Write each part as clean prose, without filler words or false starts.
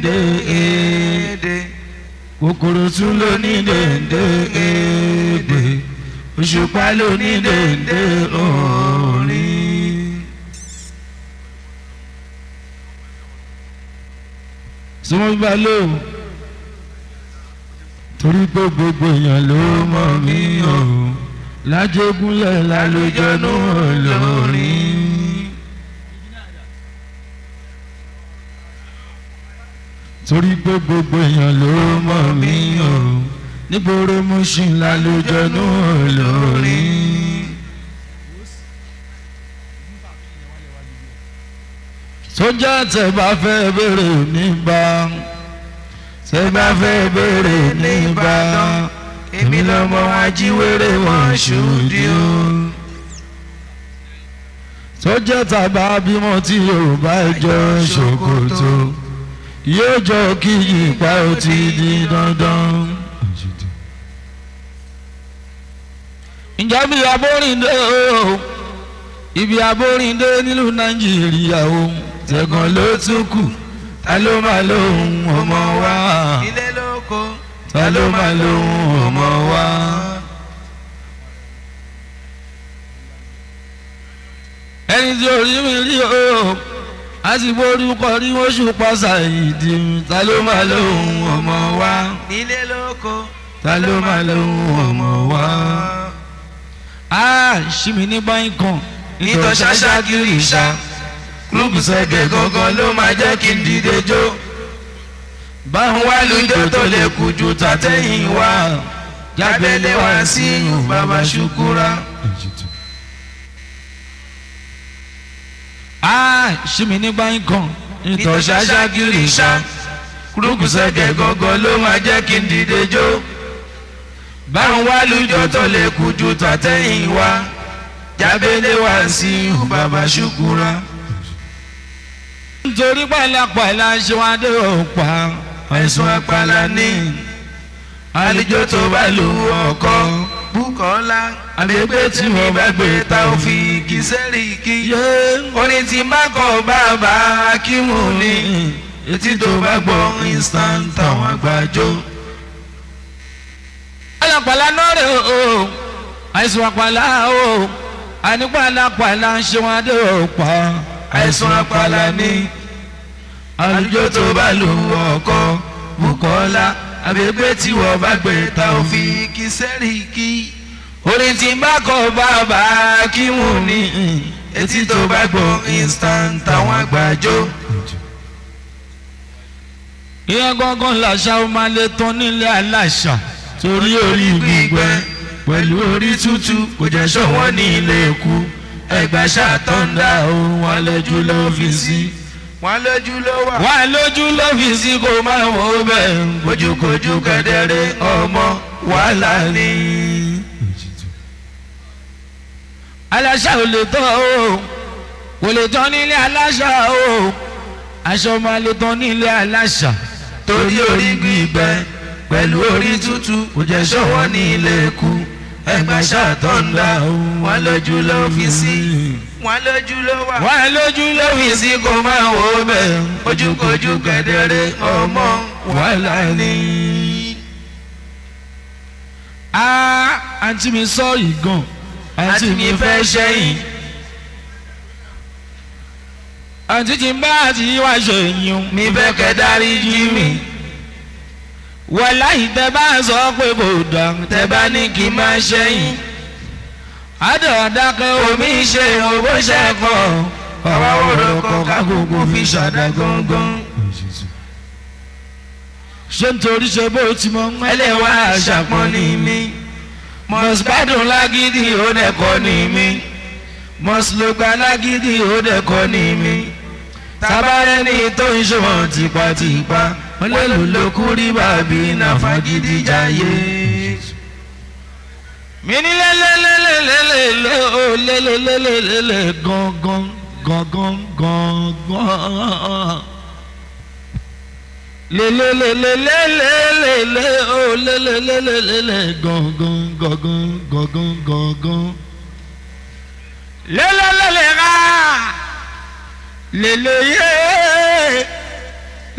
dèndé èdè, kòkòrò tún ló ní dèndé èdè, òṣùpá ló ní dèndé orin. Sọmọba ló torí pé gbogbo èèyàn ló mọ̀ mí o, lájẹgúnlẹ̀ lálójọ́nú olórin. Torí pé gbogbo èèyàn ló mọ̀ mí o, nígboro Mushin lálójọ́nú olórin. Sójà tẹ́ bá fẹ́ béèrè nígbà, tẹ́ bá fẹ́ béèrè nígbà, èmi lọ́mọ ajíwèrè wọn ṣòdì o. Sójà tàbá bímọ tí yóò bá jọ ṣòkòtò, yóò jọ kí ìpa ó ti di dandan. Ǹjẹ́ bí abórìndé o, ibi abórìndé nílùú Nàìjíríà o, tẹ̀gàn ló tún kù, ta ló máa lóhùn ọmọ wa? Ilé lóko. Ta ló máa lóhùn ọmọ wa? Ẹni tí orí mi rí o, a sì borúkọ rí oṣù pàṣà ìdí, ta ló máa lóhùn ọmọ wa? Ilé lóko. Ta ló máa lóhùn ọmọ wa? A ṣì mí ní báyìí kan. Nítọ́ ṣáṣá kiri ṣá. Klúbù sẹ́gẹ̀ gangan ló máa jẹ́ kí n dìde jó. Báwọn wá lójó tó lè kú ju tàtẹ́yìn wá. Jábẹ́lé wá sí bàbá ṣukura. A ṣì mí ní báyìí kan. Nítọ́ ṣáṣá kiri ṣá. Klúbù sẹ́gẹ̀ gangan ló máa jẹ́ kí n dìde jó. Báwọn wá lójó tó lè kú ju tàtẹ́yìn wá. Jábẹ́lé wá sí bàbá ṣukura. Nítorí pàlàpàlà ṣe wá dé òpá, àìsàn àpàlà ní àlejò tó bá lù ọkọ. Bùkọ́lá. Àgbègbè tí wọ́n bá gbé ta òfin Kì í sẹ́ríkì. Yé Orin tí má kọ bàbá Akímù ni. Etí tó bá gbọ́ instant àwọn àgbàjọ. Pàlàpàlà náà rè o, àìsàn àpàlà o, ànípàlàpàlà ṣe wá dé òpá, àìsàn àpàlà ní àlùjọ tó bá lù ọkọ. Bùkọ́lá àgbègbè tí wọ́n bá gbé ta òfin Kì í sẹ́ríkì. Orin tí bá kọ bàbá Akímù ni, etí tó bá gbọ́ instant àwọn àgbàjọ. Ìyẹn gangan làṣà ó máa lè tán nílé aláṣà, torí orí gbígbẹ pẹ̀lú orí tútù kò jẹ́ ṣọ̀wọ́n ní ilé ikú. Ẹgbà ṣàtọ̀ǹda òun àlejò lọ́fíìsì. Wọ́n lójú ló wà. Wà lójú lọ́fíìsì kò máa wò ó bẹ́ẹ̀, kojúkojú kẹdẹrẹ ọmọ wàhálà ni. Aláṣà ò lè tán o, kò lè tán nílé aláṣà o, aṣọ máa lè tán nílé aláṣà, torí orí gbígbẹ pẹ̀lú orí tútù kò jẹ́ ṣọwọ́ ní ilé ikú. Ẹgbà ṣàtọ̀ǹda òun Wọ́n lójú lọ́fíìsì. Wọ́n lójú ló wà. Wà lójú lọ́fíìsì kò máa wò ó bẹ́ẹ̀, Ojúkojú kẹdẹrẹ ọmọ wàhálà ni. Àǹtí mi sọ ìgàn, àǹtí mi fẹ́ ṣẹ́yìn, àǹtí tí ń bá àti wá ṣe yín Mi fẹ́ kẹ́ dárí jì mí. Wàláhì tẹ́ bá sọ pé kò dà, tẹ́ bá ní kí n máa ṣẹ́yìn, àdàdàkẹ́ omi ṣe owó ṣẹ́kọ̀, àwa òrò kan kákòókò fi ṣàdá gángan. Ṣé nítorí ṣe bó ti mọ Ẹlẹ́wà àṣàpọ̀n ni mí. Mọ̀sípàdùn lágídí ó dẹ̀kọ́ ni mí, mọ̀sílógbà lágídí ó dẹ̀kọ́ ni mí. Tabarẹ́ni tó ń ṣe wọ́n tipátipá, wọ́n lè lò lókù rí bàbí náà fagídí jayé. Mi ní lélelélelélele ó lélelélelele gangan gangan gangan lelelelelelele ó lelelelelele gangan gangan gangan gangan lelelele ra leleye.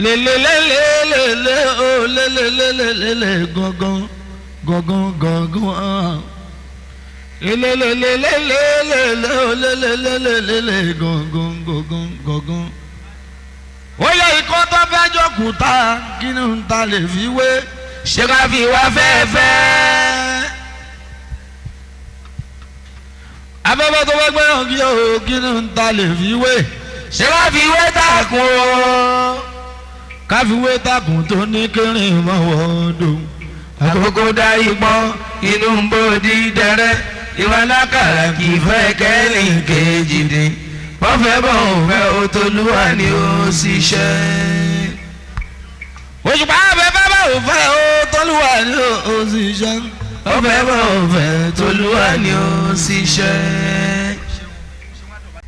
Lelelelelele o lelelelelele gangan gangan gangan. Lelelelelelele o lelelelelele gangan gangan gangan. Ó yẹ ikọ́ tó fẹ́ jọkùtà kí ni n ta lè fi wé. Ṣé ká fi wá fẹ́ẹ́fẹ́? Afẹ́fẹ́ tó fẹ́ gbẹ́yàn kí o kí ni n ta lè fi wé. Ṣé ká fi wé takùn o? Ká fi wé takùn tó ní kéré mọ́wọ́ dùn. Àkókò dá ìpọ́n inú ń bò dídẹrẹ́. Ìwà lákàrà kì í fẹ́ kẹ́lì kejì dín. Wọ́n fẹ́ bọ̀ òun fẹ́ o tolúwa ni ó ṣiṣẹ́. Òṣùpá afẹ́fẹ́ bá ò fẹ́ o tọ́lúwa ni ó ṣiṣẹ́. Wọ́n fẹ́ bọ̀ òun fẹ́ tolúwa ni ó ṣiṣẹ́.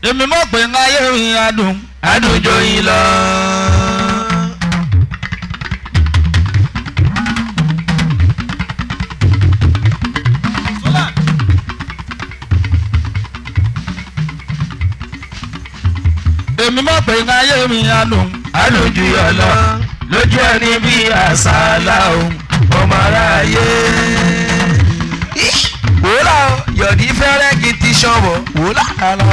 Èmi mọ̀ pé ń ayé mi adùn. Adùn joyin lọ. Èmi mọ̀ pé ń ayé mi adùn. Adùn ju yọ lọ lójú ẹni bí àsálà o ọmọ aráyé. Wòlá o, yọ̀dí fẹ́rẹ́ kí n ti ṣọ̀bọ̀ wòlá kálá.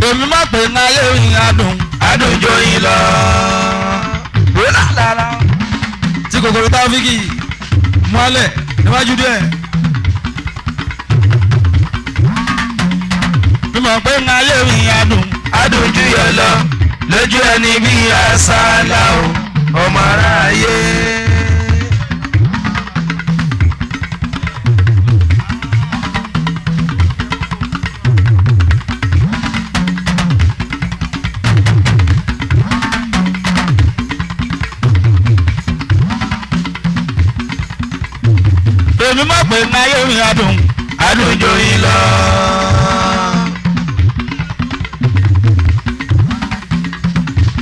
Èmi mọ̀ pé ń ayé mi adùn. Adùn joyin lọ. Wòlá lálá. Tí kòkòrò táfíkì mọ́lẹ̀ níwájú díẹ̀. Mi mọ̀ pé ń ayé mi adùn. Adùn ju yọ lọ lójú ẹni bí àsálà o ọmọ aráyé. Èmi mọ̀ pé ń ayé mi adùn. Adùn joyin lọ.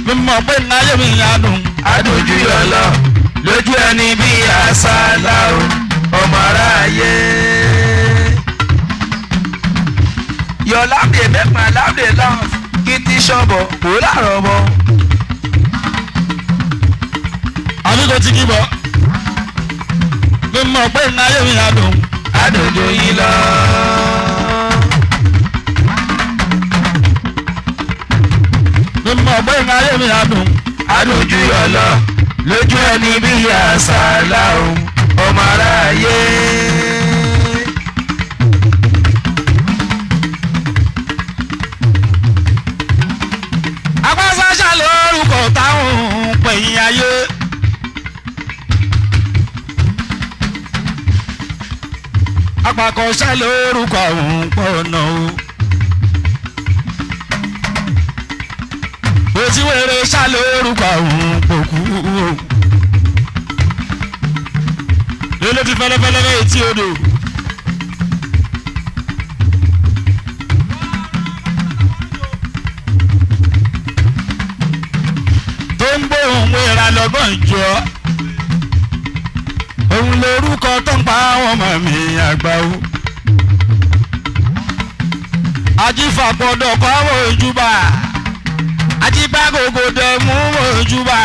Mi mọ̀ pé ń ayé mi adùn. Adùn ju yọ lọ lójú ẹni bí àsálà o ọmọ aráyé. Your laugh dey make my laugh dey laugh kí tí ṣọ́bọ̀ kò láàrọ̀ mọ́. Àbí kò tí kì í bọ̀. Mi mọ̀ pé ń ayé mi adùn. Adùn joyin lọ. Mi mọ̀ pé ń ayé mi adùn. Adùn ju yọ lọ lójú ẹni bí àsálà o ọmọ aráyé. Apáṣáṣá lórúkọ táwọn ń pè yín ayé. Apàkọ̀ṣá lórúkọ àwọn ń pọ̀ ọ̀nà o. Òtíwèrè ṣá lórúkọ àwọn ń pòkú o. Lélẹ́ ti fẹ́lẹ́fẹ́lẹ́ bẹ́ẹ̀ tí odò. Tó ń gbóhùn wéra lọ́gbọ̀n jọ. Òun lorúkọ tó ń pa àwọn ọmọ mi àgbà o. Ajífàgbọ́dọ̀ kọ́ ojúbà. Ajíbágògò dẹ̀ mú ojúbà.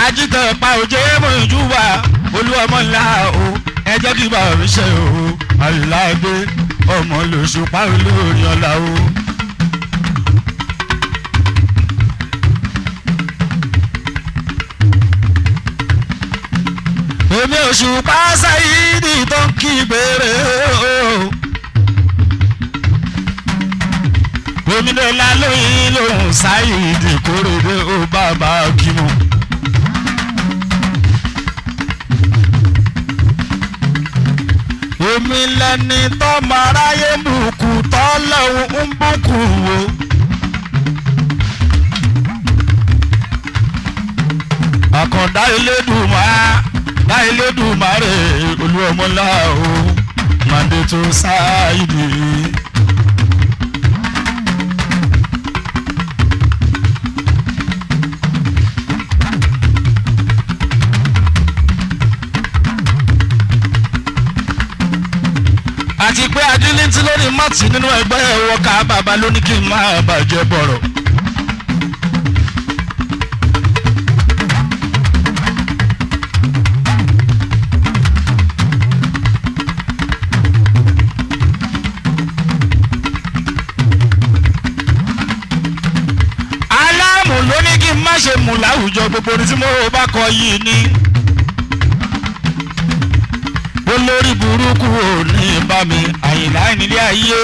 Ajítẹ̀pa òjé mojúbà. Olúọmọ ńlá o, ẹ jẹ́ kí bàbá mi ṣe o. Àyìnláàgbé ọmọ lòṣùpá olórí ọlá o. Èmi Òṣùpá Sáyídì tó ń kí gbèrè o. Gómìnà lóyún lòun Sáyídì kórèdé o bàbá Kímù. Èmi lẹni tọ́mọ aráyé ń bùkún tọ́lọ́hún ń bùkún o. Àkàndá Elédùmarè Elédùmarè Olúọmọlá o Màdé tó Sáyídì. Àti pé adílíntí lórí mọ́tì nínú ẹgbẹ́ ẹ̀wọ̀ ká bàbá ló ní kí n máa bàjẹ́ bọ̀rọ̀. Aláàmù ló ní kí n má ṣe mú láwùjọ gbogbo orin tí mo bá kọ yìí ni. Olórí burúkú ò ní bá mi Àyìnlá nílé ayé.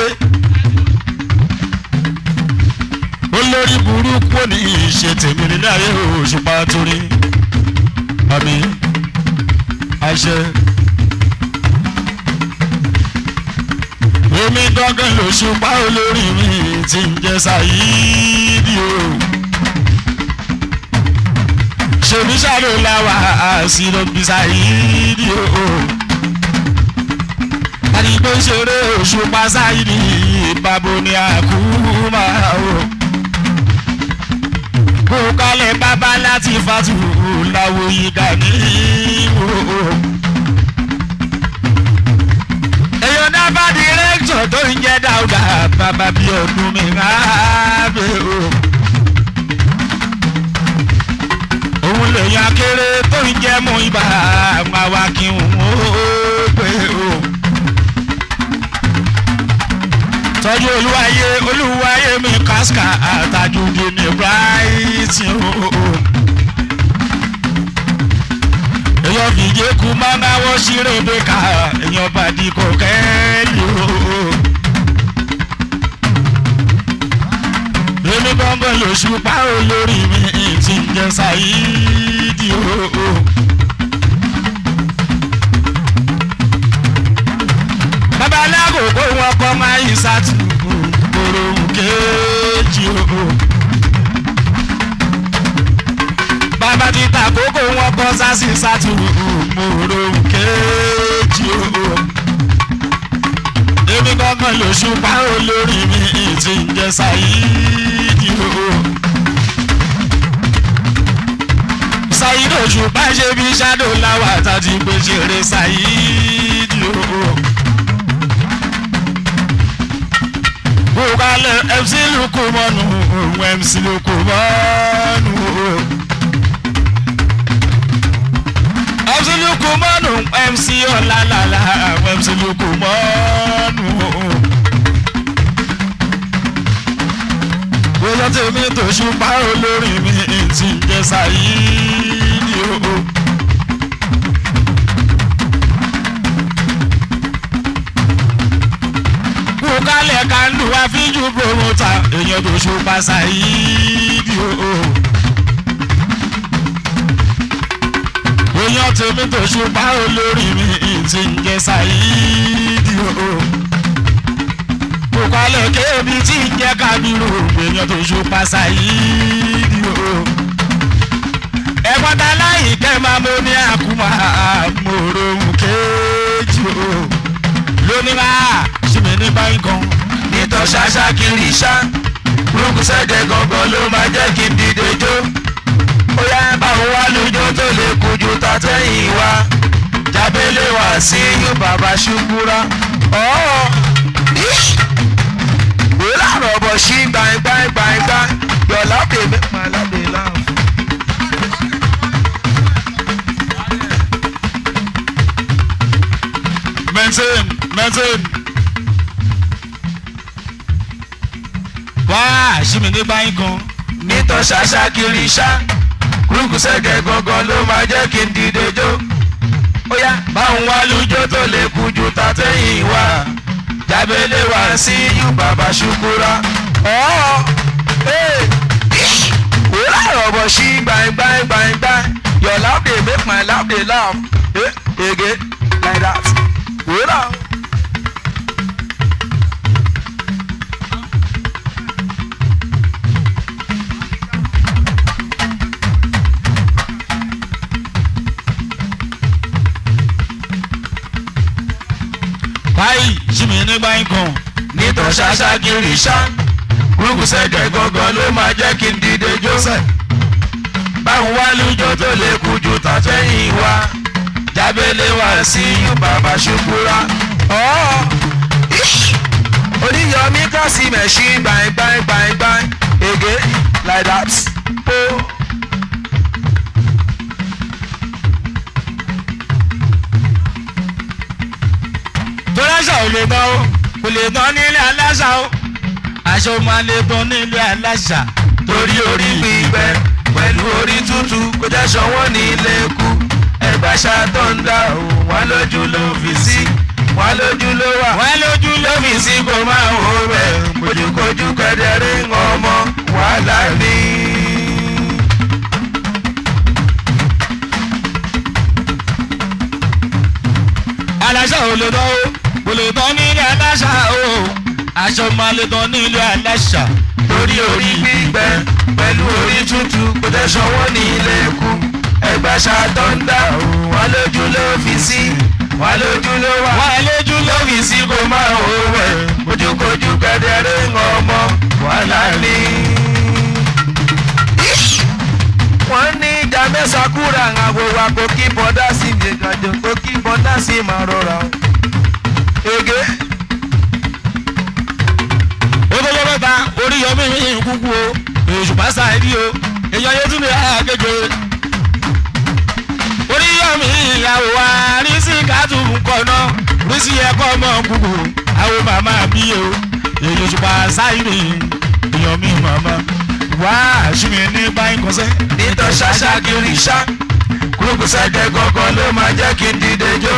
Olórí burúkú ò ní ṣe tèmi nílé ayé Òṣùpá torí àmì àṣẹ. Èmi gángan lòṣùpá olórí mi ti ń jẹ́ Ṣàyídì o. Ṣèmi ṣàlò làwà àṣìlò bí Ṣàyídì o. Àdìgbò ṣeré Òṣùpá Ṣàyídì bàbá ní àkúmà o. Kó kalẹ̀ bàbá láti fàtú láwo ìgbà ní o. Èèyàn náà bá dírẹ́kítọ̀ tó ń jẹ́ Dáúdà bàbá bí ọdún mi rábẹ́ o. Òun lèèyàn akéré tó ń jẹ́ mú ibà máa wá kí n ó pé o. Tọ́jú olúwayé olúwayé mi kásíkà àtàjùdì ní bíráìtì o. Èèyàn fìdí kú máa ń náwó ṣírò bẹ́kà èèyàn bàdí kò kẹ́lì o. Èmi gbọ́ngàn lòṣùpá olórí mi ti ń jẹ́ Ṣàyídì o. Babaláwo kó wọn kọ́ máa ń ṣàtúnkù kóró kejì o. Bàbá ti ta kókó wọn kọ́ sásì ṣàtúnkù mòró kejì o. Èmi gangan lòṣùpá olórí mi ti ń jẹ́ Ṣàyídì o. Ṣàyídì Òṣùpá ṣe bí ṣáàdó láwà tàbí gbé ṣeré Ṣàyídì o. Bùkálẹ̀ MC Lukumọ́nù MC Lukumọ́nù MC Lukumọ́nù MC Ọ̀làlàlà MC Lukumọ́nù. Bóyá tèmi tó ṣùpá olórí mi ti ń jẹ́ Ṣàyídì o. Kálẹ̀ kanú àfíjú promoter èèyàn tó ṣùpá Ṣàyídì o. Èèyàn tèmi tó ṣùpá olórí mi ti ń jẹ́ Ṣàyídì o. Kálẹ̀ kébi tí ń jẹ́ Kábírù èèyàn tó ṣùpá Ṣàyídì o. Ẹ̀gbọ́n ta láì kẹ́ máa mo ní àkúmọ̀ àmọ̀rò kéjì o. Lónìí máa ṣì mí ní báyìí kan. Nítọ́ ṣáṣá kiri ṣá, rúkúsẹ́dẹ̀ gangan ló máa jẹ́ kí n dìde jó. Ó yá báwo wá lójó tó lè kojú tàtẹ́yìn wa. Jábélé wá sí bàbá ṣubúra. Ọ̀ọ́ wòlá rọ̀bọ̀ sí gbàngbàngbàngbà yọ̀lá bèbè màlábè láàfin. Maintain, maintain. Wá ṣí mi ní báyìí kan. Nítọ́ ṣáṣá kiri ṣá, rúkúsẹ́dẹ̀ gangan ló máa jẹ́ kí n dìde jó. Ó yá báwo wá lójó tó lè kojú tàtẹ́yìn wa. Jábélé wá sí bàbá ṣubúra. Ọ̀ọ́ wòlá rọ̀bọ̀ sí gbàngbàngbàngbà your laugh dey make my laugh dey laugh again like that. Wòlá. Báyìí ṣí mi ní báyìí kan. Nítọ́ ṣáṣá kiri ṣá, rúkúsẹ́dẹ̀ gangan ló máa jẹ́ kí n dìde jó sẹ̀. Báwo wá lójó tó lè kojú tàtẹ́yìn wa. Jábélé wá sí bàbá ṣubúra. Ọ̀ọ́ Oríyọmí kàn sí mẹ̀ṣí gbàngbàng gbàngbàng again like that. Oh. Tọ́láṣà ò lè tán o, kò lè tán nílé aláṣà o. Aṣọ máa lè tán nílé aláṣà. Torí orí gbígbẹ pẹ̀lú orí tútù kò jẹ́ ṣọwọ́ ní ilé kú. Ẹgbàṣà tó ń dá o, wọ́n lójú ló fi sí, wọ́n lójú ló wà. Wọ́n lójú ló Ló fi sí kó máa wò bẹ́ẹ̀, kojúkojú kẹ́dẹ̀rẹ́ ọmọ wàhálà ní. Aláṣà ò lè tán o, kò lè tán nílé aláṣà o. Aṣọ máa lè tán nílé aláṣà. Torí orí gbígbẹ pẹ̀lú orí tútù kò jẹ́ ṣọwọ́ ní ilé kú. Ẹgbàṣà tó ń dá o, wọ́n lójú ló fi sí, wọ́n lójú ló wà. Wọ́n lójú ló Ló fi sí kó máa wò bẹ́ẹ̀, kojúkojú kẹ́dẹ̀rẹ́ ọmọ wàhálà ní. Wọ́n ní ìjà mẹ́sàn-án kúrò àwọn wa kò kí bọ́dá sí ìgbẹ́gàjò kò kí bọ́dá sí máa rọra o. Ege. Ó tó lọ́wọ́ ta Oríyọmí kúkú o, Òṣùpá sáìdì o, èèyàn yóò tún lè àgége. Oríyọmí ìyàwó wa rí sí kátó nkọ́nà, rí sí ẹ̀kọ́ ọmọ kúkú, àwọn màmá bí o, èèyàn Òṣùpá sáìdì, èèyàn mi màmá. Wá àṣìmí ní báyìí kọsẹ́. Nítọ́ ṣáṣá kiri ṣá, kúrúkù sẹ́jẹ̀ gangan ló máa jẹ́ kí n dìde jó.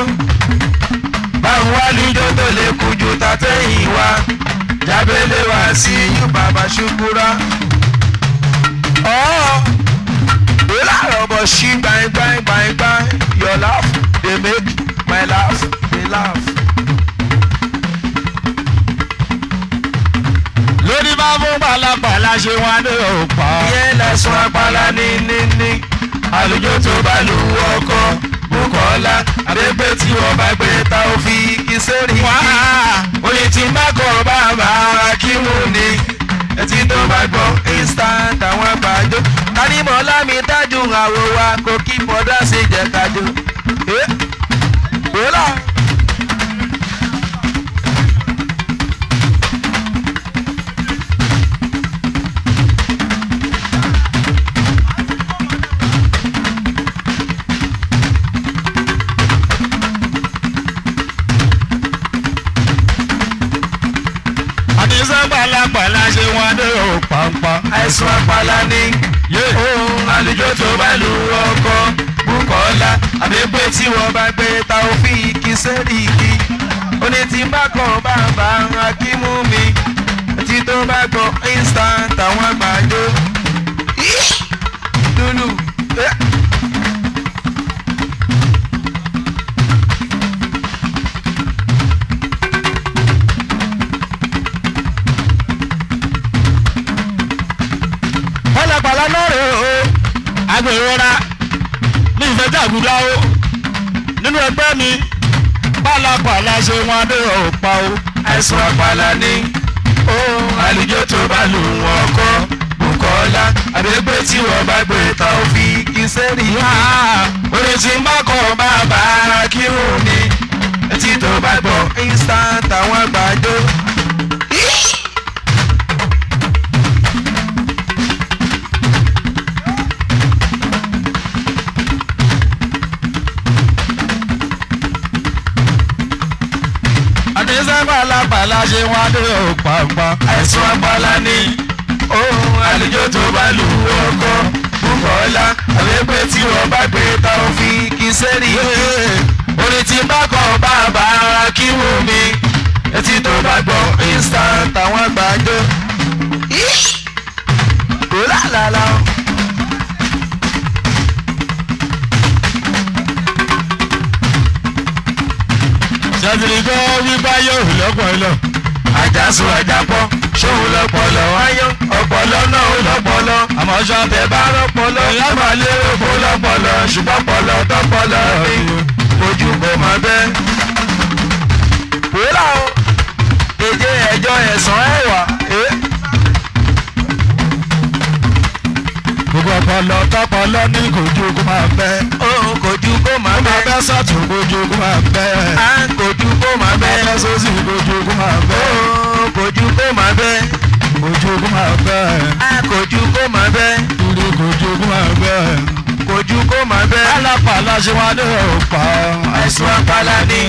Báwo wá lùjọ́ tó lè kú ju tàtẹ́yìn wa? Jábélé wá sí yú bàbá ṣubúra. Ọ̀ọ́ ìlàrọ̀ bọ̀ ṣí gbangban gbangban, your laugh dey make my laugh dey laugh. Lórí bá fún pàlàpàlà ṣe wọn ní òpá. Ìyẹn lẹ̀sùn apala ní ní ní. Àlùjọ tó bá lu ọkọ Bùkọ́lá Adépé tí wọ́n bá gbé ta ó fi kí sórí. Wá Oyin tí bá kọ bàbá Akíwù ni. Etí tó bá gbọ́ instant àwọn àgbàjọ. Tanímọ̀lá mi dájú àwọ̀ wa kò kí bọ́dá sí jẹ̀kájọ. Bọ́lá. Àdìsá pàlàpàlà ṣe wọn ní òpàǹpà. Àìsàn àpàlà ni. Ohun àlùjọ tó bá lu ọkọ Bùkọ́lá Adépé tí wọ́n bá gbé ta òfin kí sẹ́ríkì. Oní tí bá kàn bàbá Akímú mi. Etí tó bá gbọ́ instant àwọn àgbàjọ. Lulu. Pàlàpàlà náà rè o, agbèrora ní ìfẹ́ jàgùdá o. Nínú ẹgbẹ́ mi, pàlàpàlà ṣe wọn ní òpá o. Àìsàn àpàlà ni. Ohun àlùjọ tó bá lu ọkọ Bùkọ́lá Adépé tí wọ́n bá gbé ta òfin kí sẹ́ríkì. Wá Orin tí ń bá kọ bàbá Akíwù ni. Etí tó bá gbọ́ instant àwọn àgbàjọ. Àdìsá pàlàpàlà ṣe wọn ní òpàǹpà. Àìsàn àpàlà ni. Ohun àlùjọ tó bá lu ọkọ Bùkọ́lá Adépé tí wọ́n bá gbé ta òfin kí sẹ́ríkì. Orin tí ń bá kọ bàbá Akíwù mi. Etí tó bá gbọ́ instant àwọn àgbàjọ. Kò lálàlà o. Ṣètìlì tó wípé yóò lọ́pọ̀ lọ. Àjàsùn àjàpọ̀ ṣóun lọ́pọlọ wáyọ́ ọpọlọ náà ó lọ́pọlọ. Àmọ́ ṣọ́ Tẹ bá rọpọlọ ẹ máa lérò kó lọ́pọlọ ṣùgbọ́n pọlọ tọpọlọ ni ojú kò mọ bẹ́ẹ̀. Wúlà o, èjé ẹjọ́ ẹ̀sán ẹ̀wà. Gbogbo ọpọlọ tọpọlọ ní kojú kó máa bẹ́. Òun kò ju kó máa Ó máa bẹ́ẹ̀. bẹ́ sọ́tún kojú kó máa bẹ́. À ń kò ju kó máa Ó máa bẹ́ẹ̀. bẹ́ sósì kojú kó máa bẹ́. Òun kò kó máa bẹ́. Kojú kó máa bẹ́. Kojú kó máa bẹ́. Torí kojú kó máa bẹ́. Kojú kó máa bẹ́. Alápàlà ṣe wá ló pa. Ẹ̀sùn àpàlà ni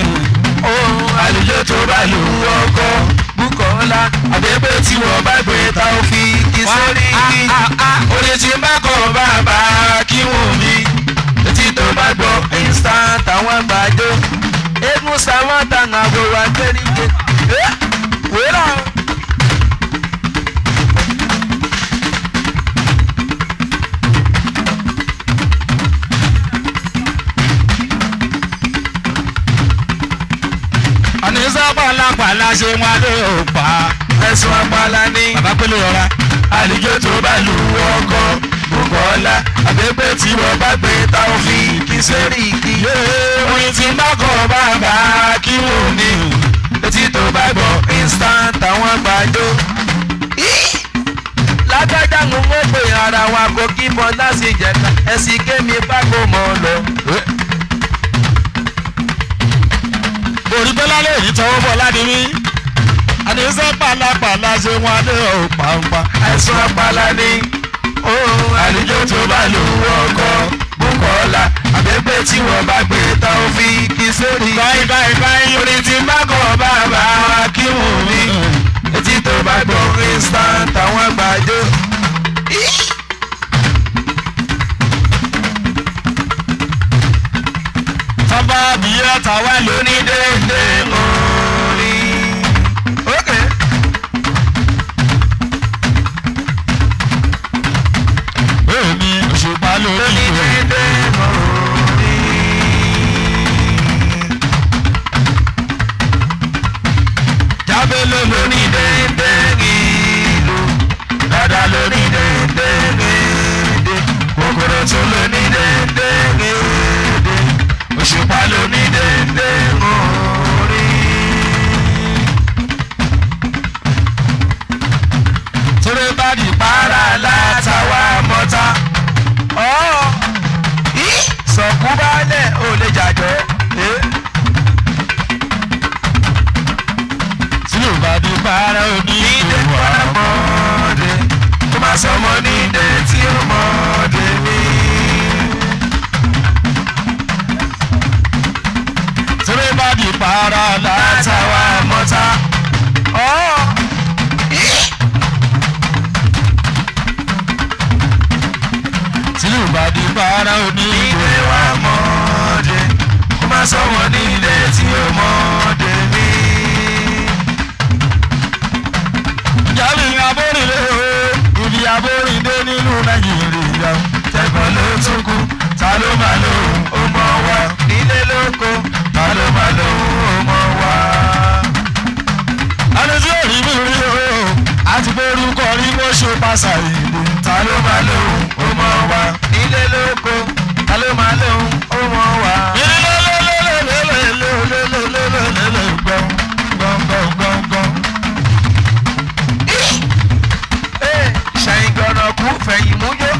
ohun àlùjọ tó bá lù ọkọ. Bùkọ́lá àbẹ̀bẹ̀ tí wọ́n bá gbé ta ó fi kí sórí kí. Orí tí ń bá kọ̀ bàbá kí wọ́n mi. Etí tó bá gbọ́ instant àwọn àgbàdo. Eégún sáwọn tàn àwòrán àgbẹ̀rìndé. Wéèrà. Àníṣe pàlàpàlà ṣe wá ló pa. Ẹ̀sùn àpàlà ni. Bàbá pélé rọra. Àlùjọ tó bá lù ọkọ. Bùkọ́lá àbẹ̀bẹ̀ tí wọ́n bá gbé ta ó fi kí sórí kí. Orin tí ń bá kọ̀ bàbá kí wọ́n mi. Etí tó bá gbọ́ instant àwọn àgbàdo. Lágbájá ń mọ̀ pé ara wa kò kí bọ́ láti jẹ̀ka ẹ̀sìn kémi bá kò mọ̀ lọ. Orí bọ́lá lè yí tọwọ́ bọ̀ láti rí. Àníṣe pàlàpàlà ṣe wá ló pa. Ẹ̀sùn àpàlà ni ohun àlùjọ tó bá lù ọkọ. Bùkọ́lá àbẹ̀bẹ̀ tí wọ́n bá gbé ta ó fi kí sórí. Báyìí báyìí báyìí. Orin tí bá kọ̀ bàbá kí wọ́n mi. Etí tó bá gbọ́ instant àwọn àgbàdo. Tọ́ba bí ọ̀tá wá lóní déédéé orin. Okay. Èmi òṣùpá lórí Lóní rẹ̀. déédéé orin. Jábélé lóní Lóní déédéé ìlú. Dada lóní déédéé èdè. Kòkòrò tún lóní déédéé èdè. Òṣùpá lóní déédéé orin. torí bá di Para látàwá mọ́ta. Ọ́ í sọ̀kú bálẹ̀ ò lè jàjọ́. tí ò bá di para oní Nídé ìwà. mọ́dé kó má sọ mọ́ nídé tí ó mọ́dé ní. Torí bá di para látàwá. Látàwá mọ́ta. Ọ́ í Tí ò bá di para oní nídé ìwà. wá mọ́dé kó má sọ mọ́ nídé tí ó mọ́dé ní. Jábì abórìndé o, ibi abórìndé nínú Nàìjíríà. Tẹ̀gbọ́n ló tún kú, ta ló máa lóhùn ó mọ̀ wá nílé lóko, ta ló máa lóhùn ó mọ̀ wá. Ẹni tí ò rí mi rí o, àti borúkọ rí bó ṣe pàṣà ìlú. Ta ló máa lóhùn ó mọ̀ wá nílé lóko, ta ló máa lóhùn ó mọ̀ wá. Ee, ṣẹ̀yìn gbọ̀nà kú fẹ̀yìn mú yó.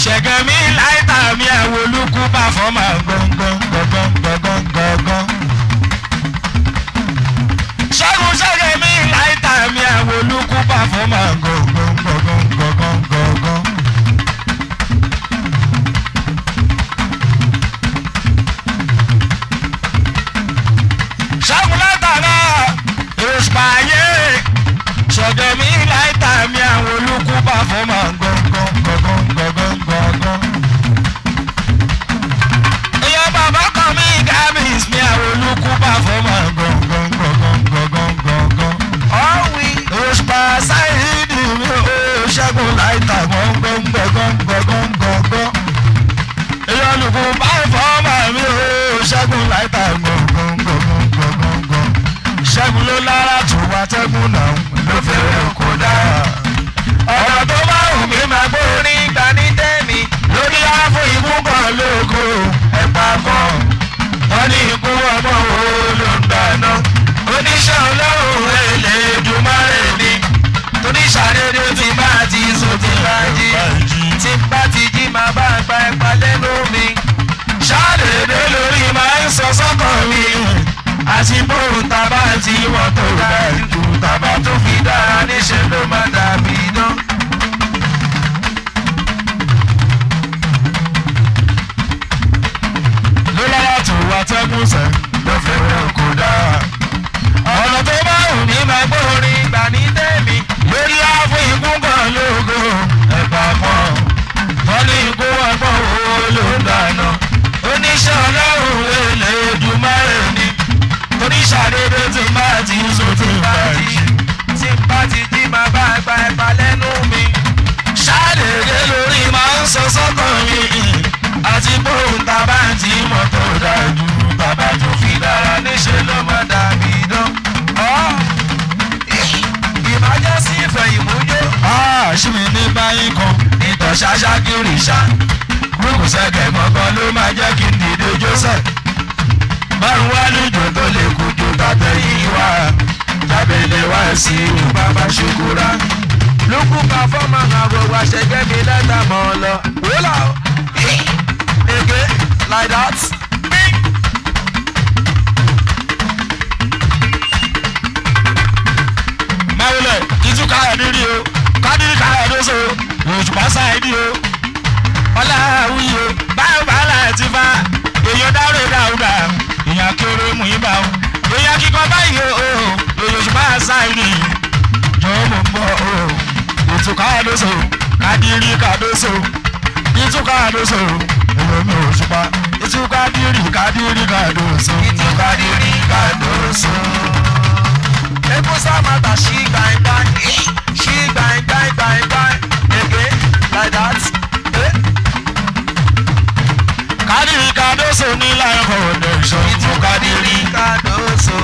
Ṣẹ̀gẹ̀mí láìta mi àwọn olùkú bá fọ́ máa gángan. Ṣẹ́gun ṣẹ́gẹ̀mí láìta mi àwọn olùkú bá fọ́ máa gángan. Ṣẹ́gun láìta náà ìrùsùpààyè ṣẹ̀gẹ̀mí láìta mi àwọn olùkú bá fọ́ máa gángan. Èèyàn bàbá kan mi gàmís mi àwọn olùkú bá fọ́ máa gángan. Ọ̀wí Òṣùpá sáìdì mi ò ṣẹ́gun láìta gángan. Èèyàn olùkú bá fọ́ máa mi ò ṣẹ́gun láìta gángan. Ṣẹ́gun ló lára tó wá tẹ́gùn náà ló fẹ́rẹ̀ kó dáa. Ọ̀nà tó bá wù mí máa gbórí Orin gbà ní tẹ́mi. lórí ààfo ikú kan lóko ẹ̀pà kan. Wọ́n ní ikú ọgbọ́n wo ló ń dáná. Oníṣẹ́ ọlọ́run Elédùmarè ni. Torí ṣàdédé tí bá ti sùn tí bá jí. Tí bá ti jí máa bá gba ẹ̀pà lẹ́nu mi. Ṣáàdédé lórí máa ń sọ sọ́kàn mi. Àti bóun tábà tí wọ́n tó dájú tábà tó fi dára Níṣẹ́ ló máa dàbí idán. Ló lára tó wá tẹ́gùn sẹ́ ló fẹ́rẹ̀ kó dáa. Ọ̀nà tó bá wù mí máa gbórin Orin gbà ní tẹ́mi. lórí ààfo ikú kan lógo ẹ̀pà kan. Wọ́n ní ikú ọgbọ́n wo ló ń dáná. Oníṣẹ́ ọlọ́run Elédùmarè ni. Torí ṣàdédé tí máa ti sùn tí Bá máa ti jí. tí bá ti jí máa bá gba ẹ̀pà lẹ́nu mi. Ṣàdédé lórí máa ń sọ sọ́kàn mi. Àti bóun tá bá ti mọ̀ tó dájú bàbá tó fi dára Níṣẹ́ ló máa dàbí idán. Ìmájẹ́sí ìfẹ́ ìmúyó. Ṣé mi ní báyìí kan ìtọ̀ ṣáṣá kiri ṣá. Rúkù sẹ́kẹ̀ gbọ̀ngàn ló máa jẹ́ kí n dìde Joseph. Báwo wá lójó tó lè kú ju tàtẹ̀yìn wá? Jábẹ̀lẹ̀ wá sí ìlú bàbá ṣukura. Lukú pàfọ́mà àròwà ṣẹ̀gẹ́ mi lẹ́tà mọ́ ọ lọ. Wúlà o. Ege like that. Máwùlẹ̀ ìtúkà ẹ̀dírí o, kádìrí ká ẹ̀dọ́sọ, òṣùpá sáìdì o. Ọláwí o, báwo bá láti fa, èèyàn dárò dáúdà, èèyàn kéré mú ibà o. Èèyàn kíkọ báyìí o, èèyàn òṣùpá sáìdì. Jọ̀ọ́ mò ń bọ̀ o, ìtúkà ẹ̀dọ́sọ, kádìrí kàdọ́sọ, ìtúkà ẹ̀dọ́sọ, èèyàn mi òṣùpá. Ìtúkà dírì kádìrí kàdọ́sọ, ìtúkà dírì kàdọ́sọ. Epo sámàtà ṣí gbàngbàng. Ṣí gbàngbàng gbàngbàng. Ege like that. Kádìrí kàdọ́sọ ní láì connection. Ìtúkà dírì Kàdóso.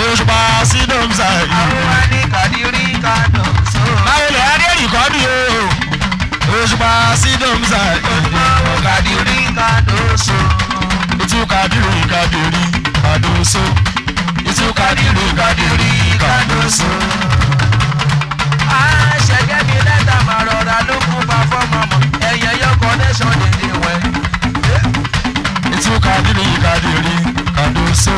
òṣùpá sídọ̀mùsà yìí. Àwọn wa ní kàdírí kàdóso. Báwo lè adé rìkọ́dù o? Òṣùpá sídọ̀mùsà yìí. Kàdírí kàdóso. Ìtú kàdírì kàdírì kàdóso. Ìtú kàdírì kàdírì kàdóso. Ṣẹ̀gẹ́ mi lẹ́tà máa rọra lókun pàfọ́mà mọ̀. Ẹ̀yẹ yọ connection dèdè wẹ̀. Ìtú kàdírì kàdírì kàdóso.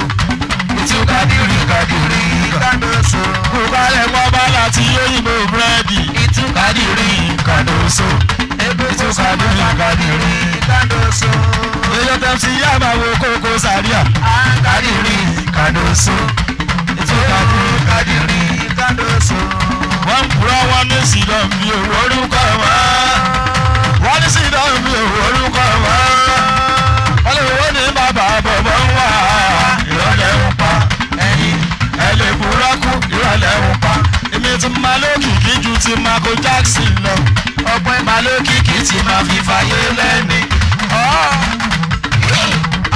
Ìtú kàdírì kàdírì kàdóso. Kàdóso. Kúkálẹ̀ wọ́n bá láti yóyìnbó búrẹ́dì. Ìtú Kàdírì kàdóso. Ìtú kàdírì kàdírì. Kàdóso. Èyàn tẹ̀ sí yàrá wo kókó sàríà. Kàdírì kàdóso. Ìtú kàdírì kàdírì. Kàdóso. Wọ́n ń purọ́ wọ́n ní sídọ̀ mi ò orúkọ wọn. Wọ́n ní sídọ̀ mi ò orúkọ wọn. Wọ́n lè wọ́n ní bàbá bọ̀bọ̀ ń wà. Ìrọ̀lẹ́ ń pa ẹ̀yìn. Ẹ lè purọ́ kú ìrọ̀lẹ́ ń pa. Èmi ti máa lókìkí ju ti Michael Jackson lọ. Ọ̀pẹ Máa lókìkí ti máa fi fàyè lẹ́ni.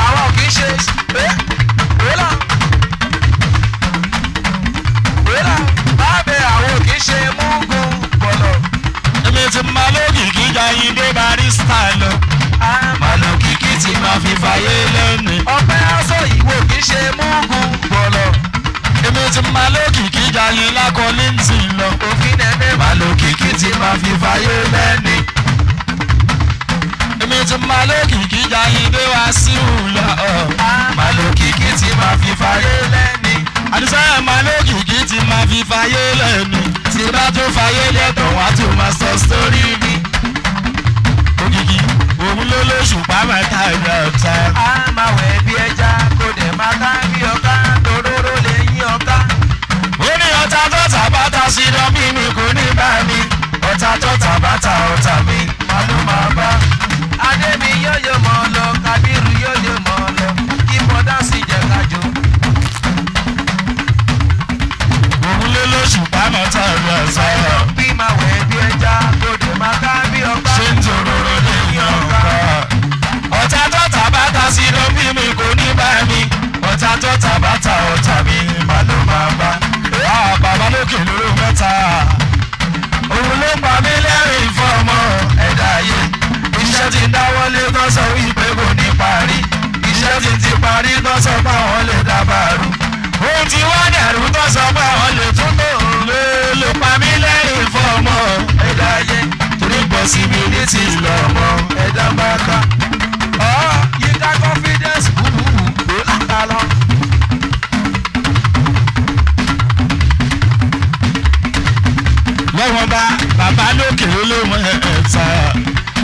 Àwọn kì í ṣe wúlà wúlà bábẹ́ àwọn kì í ṣe múgùn bọ̀lọ̀. Èmi ti máa lókìkí Jayinde Barrister lọ. Máa lókìkí ti máa fi fàyè lẹ́ni. Ọ̀pẹ aṣọ ìwò kì í ṣe múgùn bọ̀lọ̀. Èmi ti máa lókìkí Jayinla Kollington lọ. Òfin ẹ̀mẹ́ Máa lókìkí ti máa fi fàyè lẹ́ni. Èmi ti máa lókìkí Jayinde Wasiu lọ. Máa lókìkí ti máa fi fàyè lẹ́ni. Àdìsá máa lókìkí ti máa fi fàyè lẹ́ni. Tí bá tún fàyè lẹ́tọ̀ wá tún máa sọ sórí mi. Òkìkí òun ló lóṣù pàmò tààrà ọ̀tá. A máa wẹ̀ bí ẹja kò dẹ̀ máa ká bí ọ̀ká toróró lè yín ọ̀ká. Ó ní ọ̀tá tó tàbátà sí dán bí mi kò ní bá mi. Ọ̀tá tó tàbátà ọ̀tá mi máa ló máa bá. Adébí yóyó mọ́ lọ, Kábírù yóyó mọ́ lọ, kí bọ́dá sì jẹ́ kájọ. Òun ló lóṣù pàmò tààrà ọ̀tá. Bí máa wẹ̀ bí ẹja kò dẹ̀ máa ká bí ọ̀ká. Ṣé ń toróró lè yàn ká? Ọ̀tá tó tàbátà sí dán bí mi kò ní bá parí tó sọ pé àwọn lè dábàrú. Ohun tí wọ́n dàrú tó sọ pé àwọn lè tún tò ló pa mí lẹ́rìn fọmọ Ẹ̀dá ayé torí possibility lọ́mọ. Ẹ̀dá ń bá ká. Ọ̀ Yínká confidence wúwúwú ló ta lọ. Lọ́wọ́n bá bàbá lókè ló mọ ẹ̀ta.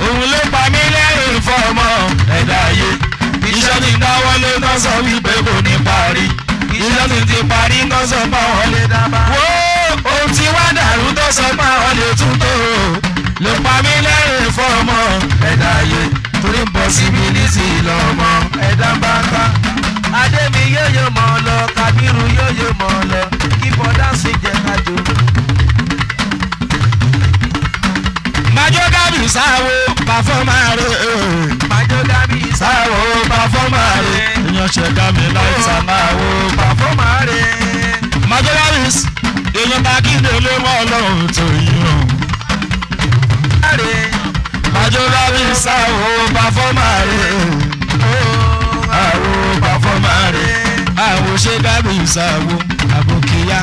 Òun ló pa mí lẹ́rìn fọmọ ẹ̀dá ayé. Iṣẹ́ ti dáwọ́ lé tó sọ wípé kò ní parí. Iṣẹ́ ti parí tó sọ pé àwọn lè Lè dábàá. Wo ohun tí wá dàrú tó sọ pé àwọn lè tún tó ló pa mí lẹ́rìn fọmọ ẹ̀dá ayé torí possibility lọ́mọ. Ẹ̀dá ń bá ká. Adémi yóyó mọ̀ lọ, Kàbírù yóyó mọ̀ lọ, kí bọ́dá sì jẹ́ kájọ. Májọ́ gábì sáwo pàfọ́mà rẹ̀ Májó gábì sáwo pàfọ́mà rẹ̀ èèyàn ṣẹ̀dá mi láìsà máa wo. Pàfọ́mà rẹ̀. Májọ́ gábì èèyàn bá kíndé lé mọ́ ọlọ́run tó yàn. Rẹ̀. Májọ́ gábì sáwo pàfọ́mà rẹ̀ àwo pàfọ́mà rẹ̀ àwo ṣe gábì sáwo àbòkíyá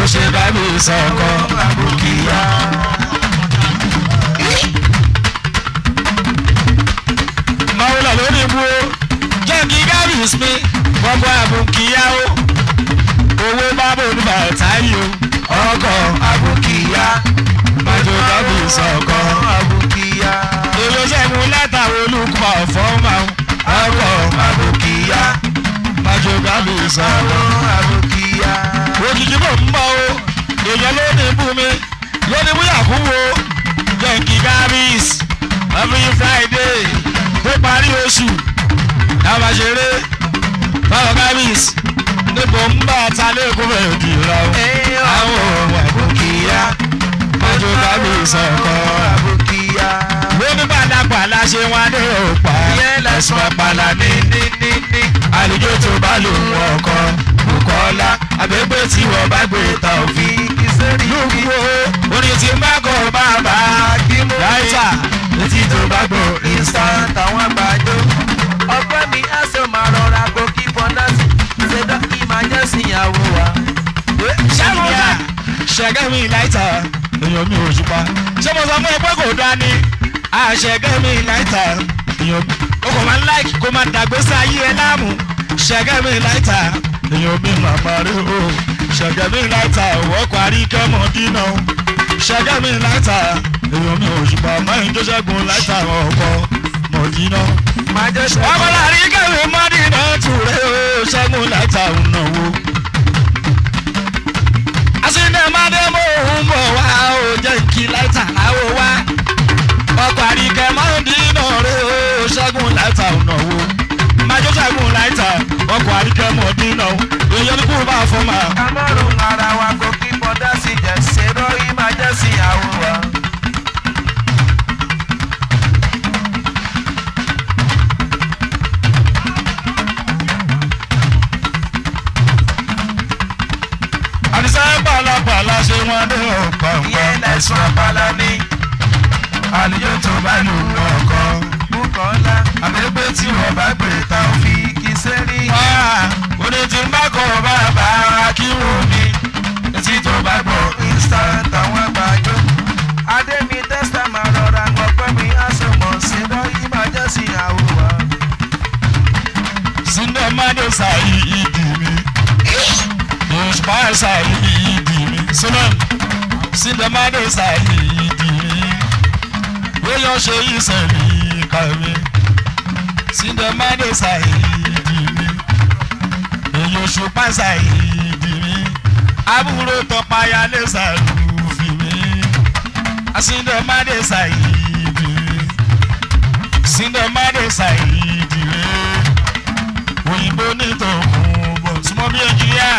ó ṣe gábì sọkọ àbòkíyá. Màwùlà lórí ibú o jẹ́ kí gábì mi gbogbo àbòkíyá o owó bábò ní bàtáyì o ọkọ̀ àbòkíyá májò gábì sọkọ Àbòkíyá. èlò ṣẹ́gun látàwọn olùkọ́ ọ̀fọ́mà ọkọ̀ àbòkíyá májò gábì sọkọ Àbòkíyá. òjijì mò ń bọ̀ o èèyàn ló ní ibú mi ló ní bú Yakubu o jẹ́ǹkì gabis every Friday tó parí oṣù táwọn ṣeré báwọn gabis níbo ń bá ta lẹ́kọ̀ọ́ bẹ̀rẹ̀ jù lọ àwọn ohun àbòkíyá májò gabis ọkọ Àbòkíyá. lóní pàlàpàlà ṣe wọn dé òpá ẹ̀sùn àpàlà ní Ní ní ní. àlùjọ tó bá lòun ọkọ Bùkọ́lá àbẹ́gbẹ́ tí wọ́n bá gbé ta òfin Fi sẹ́rí lùkú o orin tí ń bá kọ bàbá láìsà etí tó bá gbọ́ instant. Táwọn àgbàdo. Ọpẹ́ mi á sọ máa rọra kó kí fọ́ndásì. Ṣèdá ìmájẹ́sì ìyàwó wa. ṣàmúlà ṣẹ̀gẹ́ mi láìsà èèyàn mi ò ṣùpá ṣé mo sọ fún ẹ pé kò dáa ni àṣẹ̀gẹ́ mi láìsà èèyàn o kò máa ń láìkì kó máa dàgbé sí ayé ẹ láàmú ṣẹ̀gẹ́ mi láìsà èèyàn mi màmá rí o ṣẹ̀gẹ́ mi láìsà òwò parí kẹ́mọ́ dínà ṣẹ̀gẹ́ mi láìsà èèyàn mi ò ṣùpá máa ń jó ṣẹ́gun láìsà ọkọ̀ mọ̀dínà Májẹ́sì. ọmọlárí kẹrin mọ́dínà tùrẹ́ o ṣẹ́gun láìsà ònàwó àsìnàmọ́dé mò ń bọ̀ wá o jẹ́ kí láìta àwọ̀ wá ọkọ̀ àríkẹ́ mọ́dínà rẹ̀ o ṣẹ́gun láìta ònàwó májọ́ ṣẹ́gun láìta ọkọ̀ àríkẹ́ mọ́dínà èèyàn ní kúrò bá fọ́ mà. Kamọ́rùn ara wa kò kí fọ́ndásì jẹ́ ṣèrò ìmájẹ́sì ìyàwó wa. àdìsá pàlàpàlà ṣe wọn dé ọ̀pọ̀ Ìyẹn lẹ̀sùn àpàlà ní. àlùjọ tó bá lù ọkọ Bùkọ́lá. àbẹ́gbẹ́ tí wọ́n bá gbé ta Fi kí sẹ́rí. oní tí ń bá kọ bàbá kí wọ́n mi etí tó bá gbọ́ Instant àwọn àgbàdo. Adémi tẹ́sítà máa rọra ọpẹ́ mi á sọ mọ̀ ṣèrò ìmájẹ́sì ìyàwó wa. sinamade sayi idi mi òṣùpá sayi idi mi sunan sinamade sayi idi mi wíyọ ṣe ìṣẹ̀lẹ̀ kàmi sinamade sayi idi mi èyí òṣùpá sayi idi mi àbúrò tọpayálé sàlùfì mi sinamade sayi idi mi sinamade sayi idi mi òyìnbó nítòkùn bọ̀ súnmọ́ bí ẹnjìníà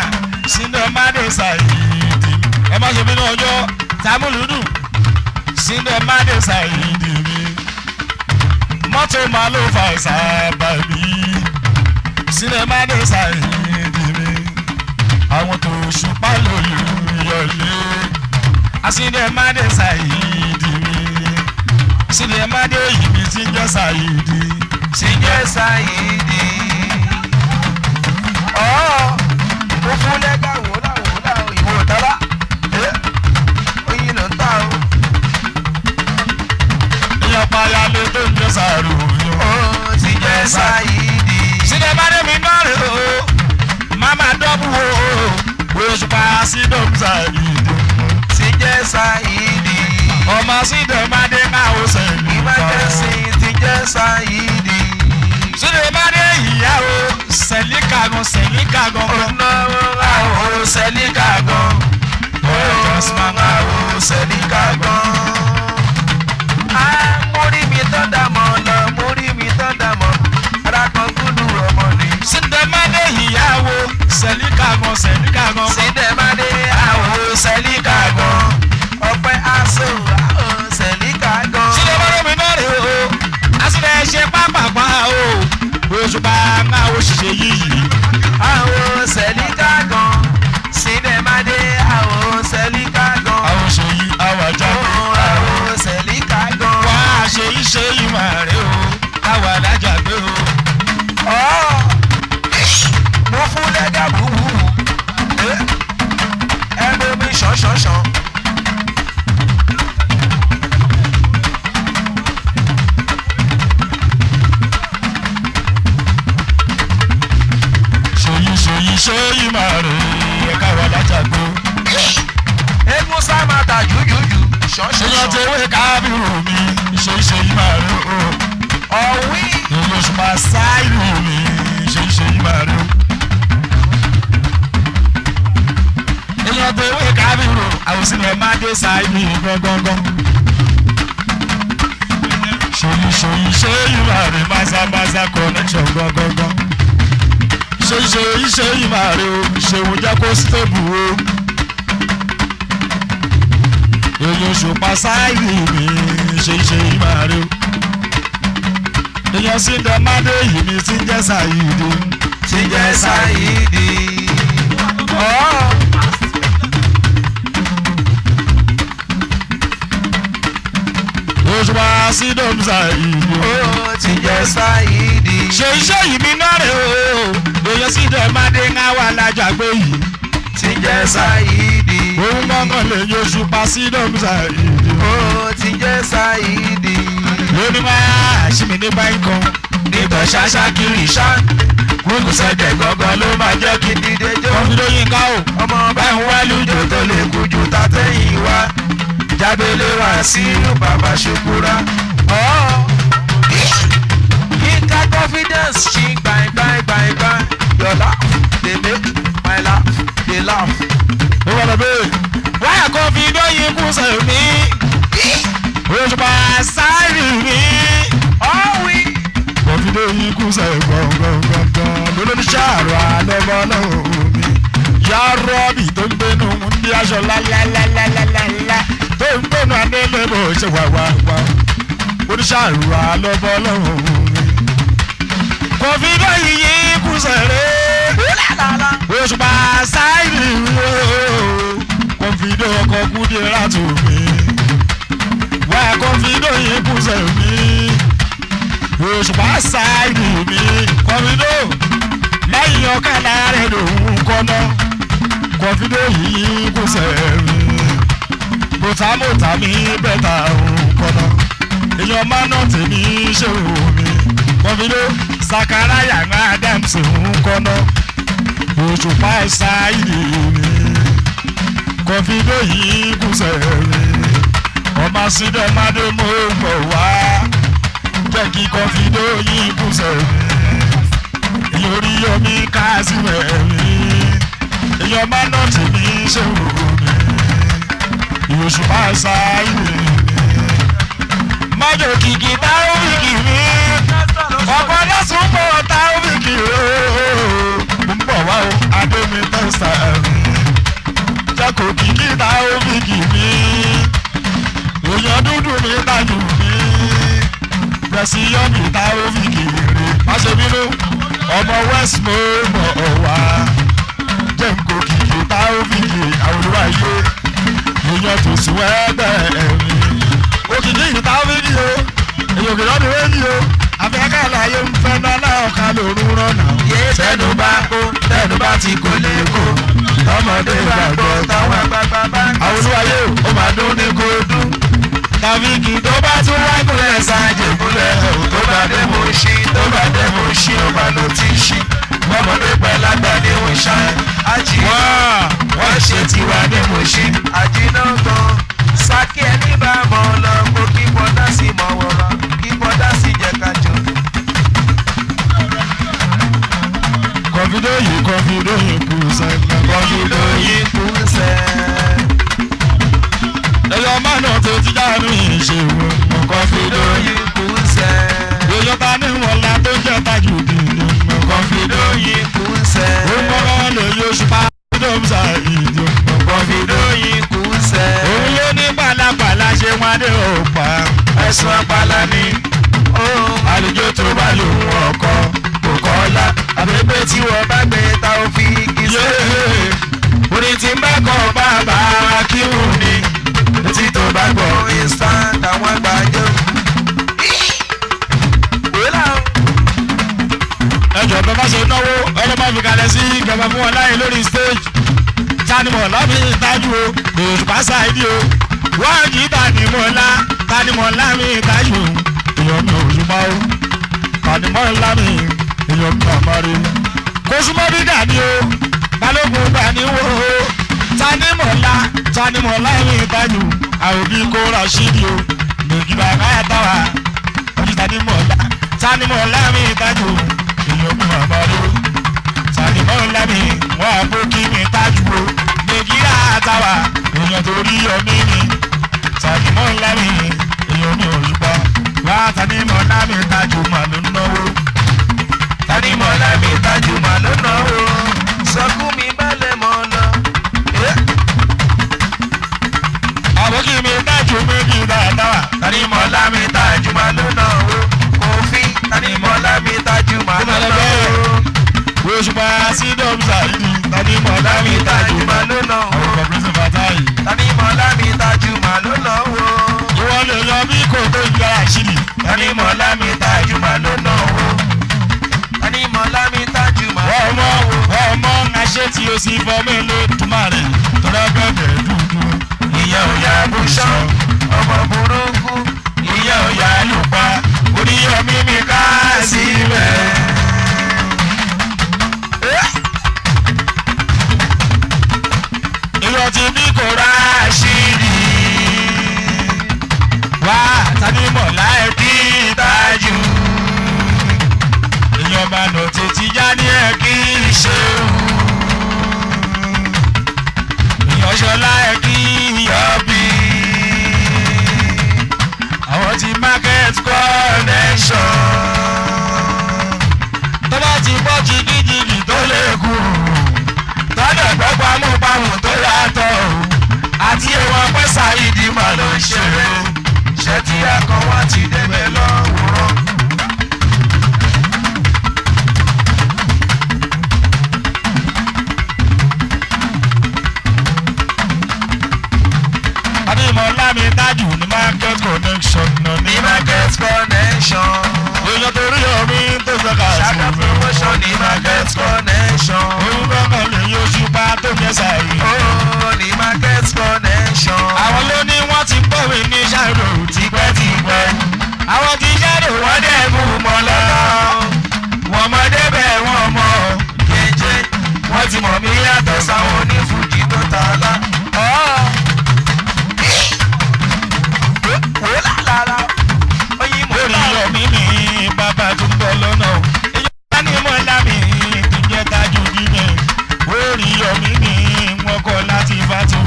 síndọ̀mádé ṣàìdì ẹ má ṣe bínú ọjọ́ tábùlùdù síndọ̀mádé ṣàìdì mi mọ́tò máa ló fà sábàbí síndọ̀mádé ṣàìdì mi àwọn tó ṣùpá lóyún yọlé síndọ̀mádé ṣàìdì mi síndọ̀mádé yìí ti ń jẹ́ ṣàìdì Sì jẹ́ Ṣáìdì. Sídọ̀mùsà ìdè. Ti jẹ́ Saidi. Ọmọ Sídọ̀mádé káwọ́ sẹ̀lú. Emergency ti jẹ́ Saidi. Sídọ̀mádé ìyàwó sẹ̀líkà gan sẹ̀líkà gan. Ọ̀nà àwọn sẹ́líkà gan. Ọ̀jọ̀sán Àwọn sẹ́líkà gan. Á mórí mi tán dàmọ́ lọ, mórí mi tán dàmọ́. Ara kan gúdù ọmọ ni. Sídọ̀mádé ìyàwó sẹ̀líkà gan sẹ̀líkà gan. Sídẹ̀mádé àwọn sẹ́líkà gan. Ọpẹ́ aṣọ àwọn sẹ́líkà gan. Sídọ̀mádé mi náà rè o, àsìlẹ̀ ṣe pápápá o, òṣùpá máa wo ṣiṣẹ́ yìí. Àwọn sẹ́líkà gan. Sídẹ̀mádé àwọn sẹ́líkà gan. Àwọn ṣèyí àwọn àjàgbé. Àwọn sẹ́líkà gan. Wá ṣe iṣẹ́ ìmọ̀ rẹ o, káwa alájàgbé o. Ọ́ mo fún lẹ́gà búburú ẹ bomi ṣanṣanṣan. Ṣèyí ṣèyí ṣe ìmọ̀ rẹ káwa alájàgbé o. Eégún sá máa ta jújùjù Ṣèyí ṣanṣanṣan. ti wé kábírù mi, ṣe iṣẹ́ ìmọ̀ rẹ o. Ọ̀wí Èyí oṣù máa ṣáìlú mi, ṣe iṣẹ́ ìmọ̀ rẹ o. Èyí ti wé kábírù, àwòsílẹ̀ máa dé ṣáìlú gangan. Ṣèyí ṣèyí ṣe ìmọ̀ rẹ másámásá connection gangan. Ṣèyí ṣèyí ṣe ìmọ̀ rẹ o, ṣèwọ̀n jẹ́ kó stable o. Èyí oṣù pa ṣáìlú mi, ṣe ṣe ìmọ̀ rẹ o. Èèyàn sí ń dọ́mádé yìí mi ti ń jẹ́ ṣàyíde. ti jẹ́ Saidi. Ọ́ Oṣù pa sídọ̀m ṣàyíde. ó ti jẹ́ Saidi. Ṣe iṣẹ́ yìí mi náà rè o. Èèyàn sí dọ́mádé ń wá lájàgbé yìí. Ti jẹ́ Saidi. Òun gángan lè yọ oṣù pa sídọ̀m ṣàyíde. Ó ti jẹ́ Saidi. Lónìí máa ṣì mí ní báyìí kan. Nígbà ṣáṣá kiri ṣá. Gúgù sẹ̀dẹ̀ gangan ló máa jẹ́ kí. Dídé jó. Kọ́fídó yín ká o. Ọmọ bá ń wá lójó tó lè kojú tàtẹ́yìn wá. Jábélé wá sí bàbá ṣokúra. Yínká confidence ṣì gbàngbàngbàngbà. Your laugh dey make my laugh dey laugh. Ó wà lọ bẹ́ẹ̀. Wáyà kọ́fídó yín kú sẹ̀ mí. Oṣù pa sáírì mi. Ọ̀wí Kọ̀fídé yìí kú sẹ̀ gbọ̀ngbọ̀ngbọ̀ngbọ̀n lólórí ṣàrò àlọ́mọ́lọ́ mi. Yá rọ́bì tó ń gbénu ń bí aṣọ lálálálálálá tó ń gbénu adélébò ṣe wà wà wà. Oníṣàrò àlọ́mọ́lọ́ mi. Kọ̀fídé yìí kú sẹ̀ rẹ̀. lálálá. Òṣùpá sáìrì o. Kọ̀fídé ọkọ̀ kúndé látò mi. Wá kọ̀fídé yìí kú sẹ̀ mi. Òṣùpá sáìrì mi. Kọ̀fídé lẹ́yìn ọ̀kadà rẹ̀ lòun kọ́nà. Kọ̀fídé yìí kú sẹ̀ mi. Bùtàmùtà mi bẹ́tà òun kọ́nà. Èèyàn máa ná tèmi ṣe òun mi. Kọ̀fídé Sakaraya ń Adams òun kọ́nà. Òṣùpá ṣáìdì mi kọfídó yìí kùsẹ̀ mi ọmọ sídọ̀mádé mo bọ̀ wá jẹ́ kí kọfídó yìí kùsẹ̀ mi lórí omi kásìmẹ̀ mi èèyàn má nà tèmi ṣe wò mí òṣùpá ṣáìdì mi májò kìkì táwíìkì mi ọ̀pọ̀ lọ́sùn bọ̀ táwíìkì ooo mo ń bọ̀ wá o adémi tẹ́sà mi jẹ́kọ̀ kìkì táwíìkì mi èèyàn dúdú mi tájú mi pẹ̀síyọ́mì táwíìkì rè má ṣe bínú ọmọ west mo bọ̀ wá jẹ́kọ̀ kìkì táwíìkì àwọn olúwàyé èèyàn tó sùn ẹgbẹ́ mi òkìkí yìí táwíìkì o èèyàn òkìkí ọdún méjì o afẹ́kàlà ayé ń fẹ́ náà ọ̀ka lòún rọ̀nà. Yé tẹnu bá kó tẹnu bá ti kò lè kó. Tọmọdé gbàgbọ́ táwọn àgbààgbà bá ń àwọn olúwayé o ó máa dún ní kó dún. tàbíkì Tó bá tún wá gúnlẹ̀ sáájì gúnlẹ̀ ò tó bá dé mo ṣí tó bá dé mo ṣí ó máa lọ tí ṣí. Bọ́mọdé pẹ́ lágbà ní òun ṣá. Ájì wá wọ́n ṣe tiwa. adé mo ṣe. Àjìnà gan. Sákì ẹni bá mọ̀ lọ kó kí bọ́dá sí mọ̀ wọ̀rọ̀ kí bọ́dá sí jẹ́ kájọ. Kọ̀fídó yìí kọ̀fídó yìí kù sẹ́gbẹ̀ kọ̀fídó yìí. Kú sẹ́. Ẹyọ mánà tó ti dánú ìṣe wọn kọ̀fídó yìí. Kú sẹ́. Èèyàn ta ní wọn la tó jẹ́ tajú bí ni mo kọ̀fídó yìí. Kú sẹ́. Ó mọ́rọ́ lè yóò ṣùpá tó ń sa ìdí mo kọ̀fídó yìí. Kú sẹ́. Òun ló ní pàlàpàlà ṣe wọn dé òpá. Ẹ̀sùn apala ni. Àlùjọ tó bá lò wọ́n ọkọ kò kọ́ la. Àbẹ̀bẹ̀ tí wọ́n bá gbé ta ó fi igi sí. Orin tí ń bá kọ bàbá kírun ni. Etí tó bá gbọ́ instant àwọn àgbàjọ. Wòlá o. Ẹjọ bẹ bá ṣe náwó ọlọ́mọ fi kalẹ̀ sí gẹ̀mẹ́ fún wọn láyé lórí stage. Tanimọ̀lá mi tájú o, òṣùpá ṣáìdì o. Wọ́n jí Tanimọ̀lá, Tanimọ̀lá mi tájú. Èèyàn mi òṣùpá o. Tanimọ̀lá mi, èèyàn mi àmọ́re. Kò súnmọ́ bí gàdí o, Balógun gbà ní wo o. Tanimọ̀lá, Tanimọ̀lá mi tájú. Àròbí kó Rashidi o. Nìjìbá káyà táwa ojú Tanimọ̀lá, Tanimọ̀lá mi tájú. Èèyàn mi àmọ́re o. Tanimọ̀lá mi, wọ́n á bó kí mi tájú o. Nàìjíríà táwa, èèyàn tó rí ọmí mi. Tanimọ̀lá mi, èèyàn mi òṣùpá. Wá Tanimọ̀lá mi tájú mà ló ń náwó. Tanimọ̀lá mi tajú mà ló ná o. Sọkún mi balẹ̀ mọ́ lọ. Àbókí mi tájú méjì dáadáa. Tanimọ̀lá mi tajú mà ló ná o. Kòfí Tanimọ̀lá mi tajú mà ló ná o. Òṣùpá sí dọ́mùsà yìí. Tanimọ̀lá mi tájú Tajú mà ló ná o. Àwọn kọ̀ọ̀pẹ́sì fàtáyì. Tanimọ̀lá mi tajú mà ló ná o. Ìwọ lè yọ bí kò tó yọ àṣírí. Tanimọ̀lá mi tajú mà ló ná o. Tanimọ̀lá mi tajú mà ló ná o. Ọmọ àṣẹ tí o sì fọ mélòó túmọ̀ rẹ̀ tọ́lá gbẹ̀dẹ̀ dúdú. Ìyá òyà bùsọ̀ ọmọ burúkú. Ìyá òyà lùpa oníyọmí mi ká síbẹ̀. Ìyọ̀ tí bí kò rà ṣírí. Wá Tanimọ̀lá ẹ kí tájú. Èèyàn máa nà tètè já ní ẹ kí ṣeun. Èèyàn ṣọlá ẹ kí yọ̀bí. Àwọn ti market connection. Tó bá ti bọ́ jìgìjìgì tó lè kú. Tọ́lẹ̀ gbọ́ pamúpamù tó yàtọ̀ o. Àti ìwọ̀n pẹ́ Saidi mà ló ń ṣeré. Ṣé tí a kan wá ti débẹ̀ lọ́wọ́rọ́? Adémọ̀lá mi tájù ní market connection náà ní Ní market connection. Èèyàn torí omi tó sọ ká sí Ṣaka mi. promotion ní market connection. Òun gbọ́ngàn lè yóò ṣùpá tó jẹ́ Saidi. Ó ní market connection. Àwọn ló ní wọ́n ti gbọ́ mi ní ṣàrò tipẹ́tipẹ́. Àwọn ti ṣàrò wọ́n dẹ̀ mú mọ́ lọ. Wọ́n mọ débẹ̀ wọ́n mọ̀ Jẹjẹ wọ́n ti mọ̀ mí yàtọ̀ sáwọn sáwọn onífújì tó ta lá. Wò lálàlá. Oyin mò ń lórí bá. ọ̀mí mi bàbá tó ń bọ̀ lọ́nà. Èyí ní mọ́lá mi tó jẹ́ tajú jíjẹ. Orí ọ̀mí mi wọ́n kọ́ láti fàtó.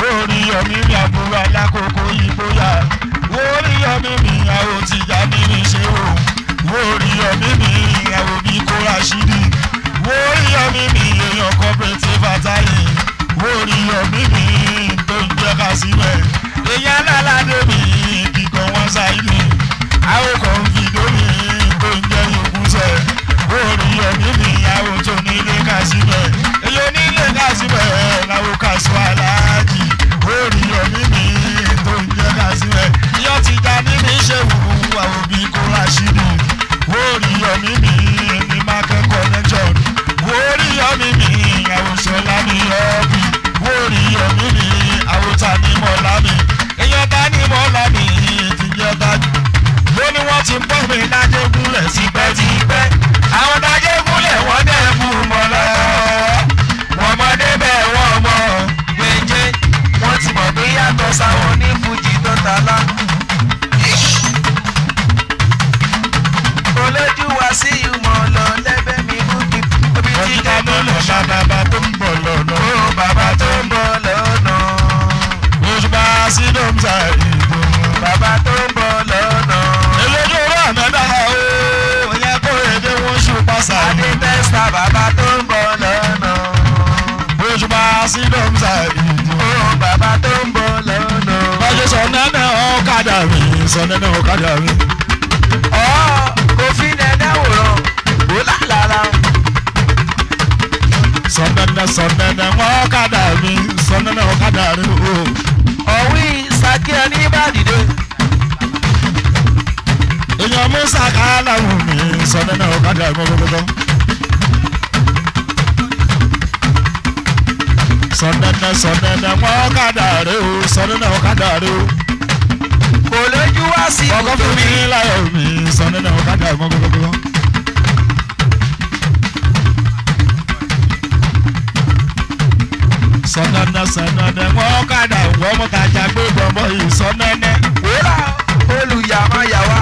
Orí ọ̀mí mi àbúrò alákòókò ìgboyà. Orí ọ̀mí mi àwọn tìjà mi ní ṣe o. Orí ọ̀mí mi àwọn bí kó Rashidi. Orí ọ̀mí mi èèyàn cooperative àtàyè. Orí ọ̀mí mi tó ń jẹ́ ká síbẹ̀. Èèyàn alálàdé mi kíkọ́ wọn ṣáìlì àwọn kan fi lórí tó ń jẹ́ ìkúsẹ̀ orí ọ̀mí mi àwọn tó nílé ká síbẹ̀ èyí onílé ká síbẹ̀ làwọn kà sọ aláàjì orí ọ̀mí mi tó ń jẹ́ ká síbẹ̀ iyọ̀ ti já níbi ṣe wù àwọn òbí kó Rashidi orí ọ̀mí mi ní market connection orí ọ̀mí mi àwọn ṣọlá mi ọ̀bì orí ọ̀mí mi àwọn tani mọ̀lá mi èyàn tani mọ̀lá mi ti jẹ́ tájú ló ní wọ́n ti ń bọ́ mi lájẹ́ gúnlẹ̀ tipẹ́tipẹ́ àwọn lájẹ́ gúnlẹ̀ wọ́n dẹ̀ mú mọ́ lọ. Bàbá bàbá tó ń bọ̀ lọ́nà. Ó bàbá tó ń bọ̀ lọ́nà. Òṣùpá sídọ̀mùsà ìdò. Bàbá tó ń bọ̀ lọ́nà. Elójú oró àmẹ́dá o. Ìyẹn kó èdè wọn ṣùpá sàyè. Adé tẹ́sítà bàbá tó ń bọ̀ lọ́nà. Òṣùpá sídọ̀mùsà ìdò. Ó bàbá tó ń bọ̀ lọ́nà. Bọ́jú sọ nẹ́nẹ́ ọ̀kadà mi, sọ nẹ́nẹ́ ọ̀kadà mi. Ọ̀ kò fi nẹ́nẹ́ wòran, wò lálàlà. Sọ nẹ́nẹ́ sọ nẹ́nẹ́ ọ̀kadà mi, sọ nẹ́nẹ́ ọ̀kadà mi o. Ọ̀wí Saki ẹni bá dìde. Èèyàn Musa Kálàwù mi, sọ nẹ́nẹ́ ọ̀kadà mi gbogbo. Sọ nẹ́nẹ́ sọ nẹ́nẹ́ ọ̀kadà rẹ o, sọ nẹ́nẹ́ ọ̀kadà rẹ o. Kò lójú wá sí Ọkọ fún mi láyọ̀ mi, sọ nẹ́nẹ́ ọ̀kadà mi gbogbo. Sọ nẹ́nẹ́ sọ nẹ́nẹ́ ọ̀kadà wọ́n mú tajà gbé bọ̀m̀bọ̀ yìí sọ nẹ́nẹ́. Wúrà olùyàmáyàwá.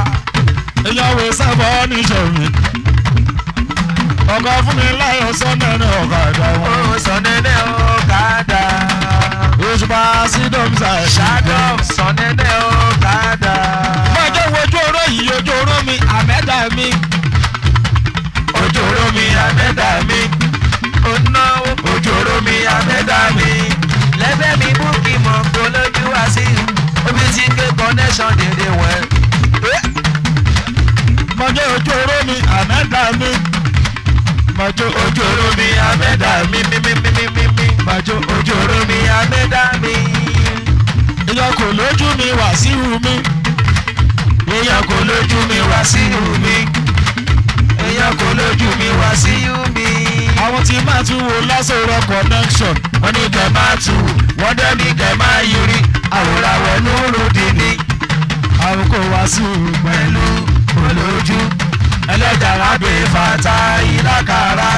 Ìyàwó sábà níṣẹ́ mi. Ọkọ fún mi láyọ̀ sọ́nà ní ọ̀kadà wọn. Ó sọ nẹ́nẹ́ ọ̀kadà. Òṣùpá sídọ̀mùsà Ṣádọ́m sọ nẹ́nẹ́ ọ̀kadà. Mọ̀jọ́ wo ojú oró yìí ojú oró mi àmẹ́dà mi. Ojú oró mi àmẹ́dà mi. Ó náwó ojú oró mi àmẹ́dà mi. Lẹ́bẹ̀ mi mú kí mọ̀ kó lójú wá sí. Obi ti ké connection dèdè wẹ̀. Mọ̀jọ́ ojú oró mi àmẹ́dà mi. Mọ̀jọ́ ojú oró mi Àmẹ́dà mi mi mi mi mi mi mi. Mọ̀jọ́ ojú Ojú oró oró mi. mi àmẹ́dà mi. Ìyá kò lójú mi wà síhù mi. Èèyàn kò lójú mi wá sí mi. Èèyàn kò lójú mi wá sí mi. Àwọn tí máa tún wo lásòrò connection. Wọ́n ní kẹ́ máa tù, wọ́n dẹ́ ní kẹ́ máa yiri. Àwòrán núrù dìní Àwọn kò wá sí pẹ̀lú pẹ̀lú olójú. Ẹlẹ́jà lábẹ́ fata ìlàkàrà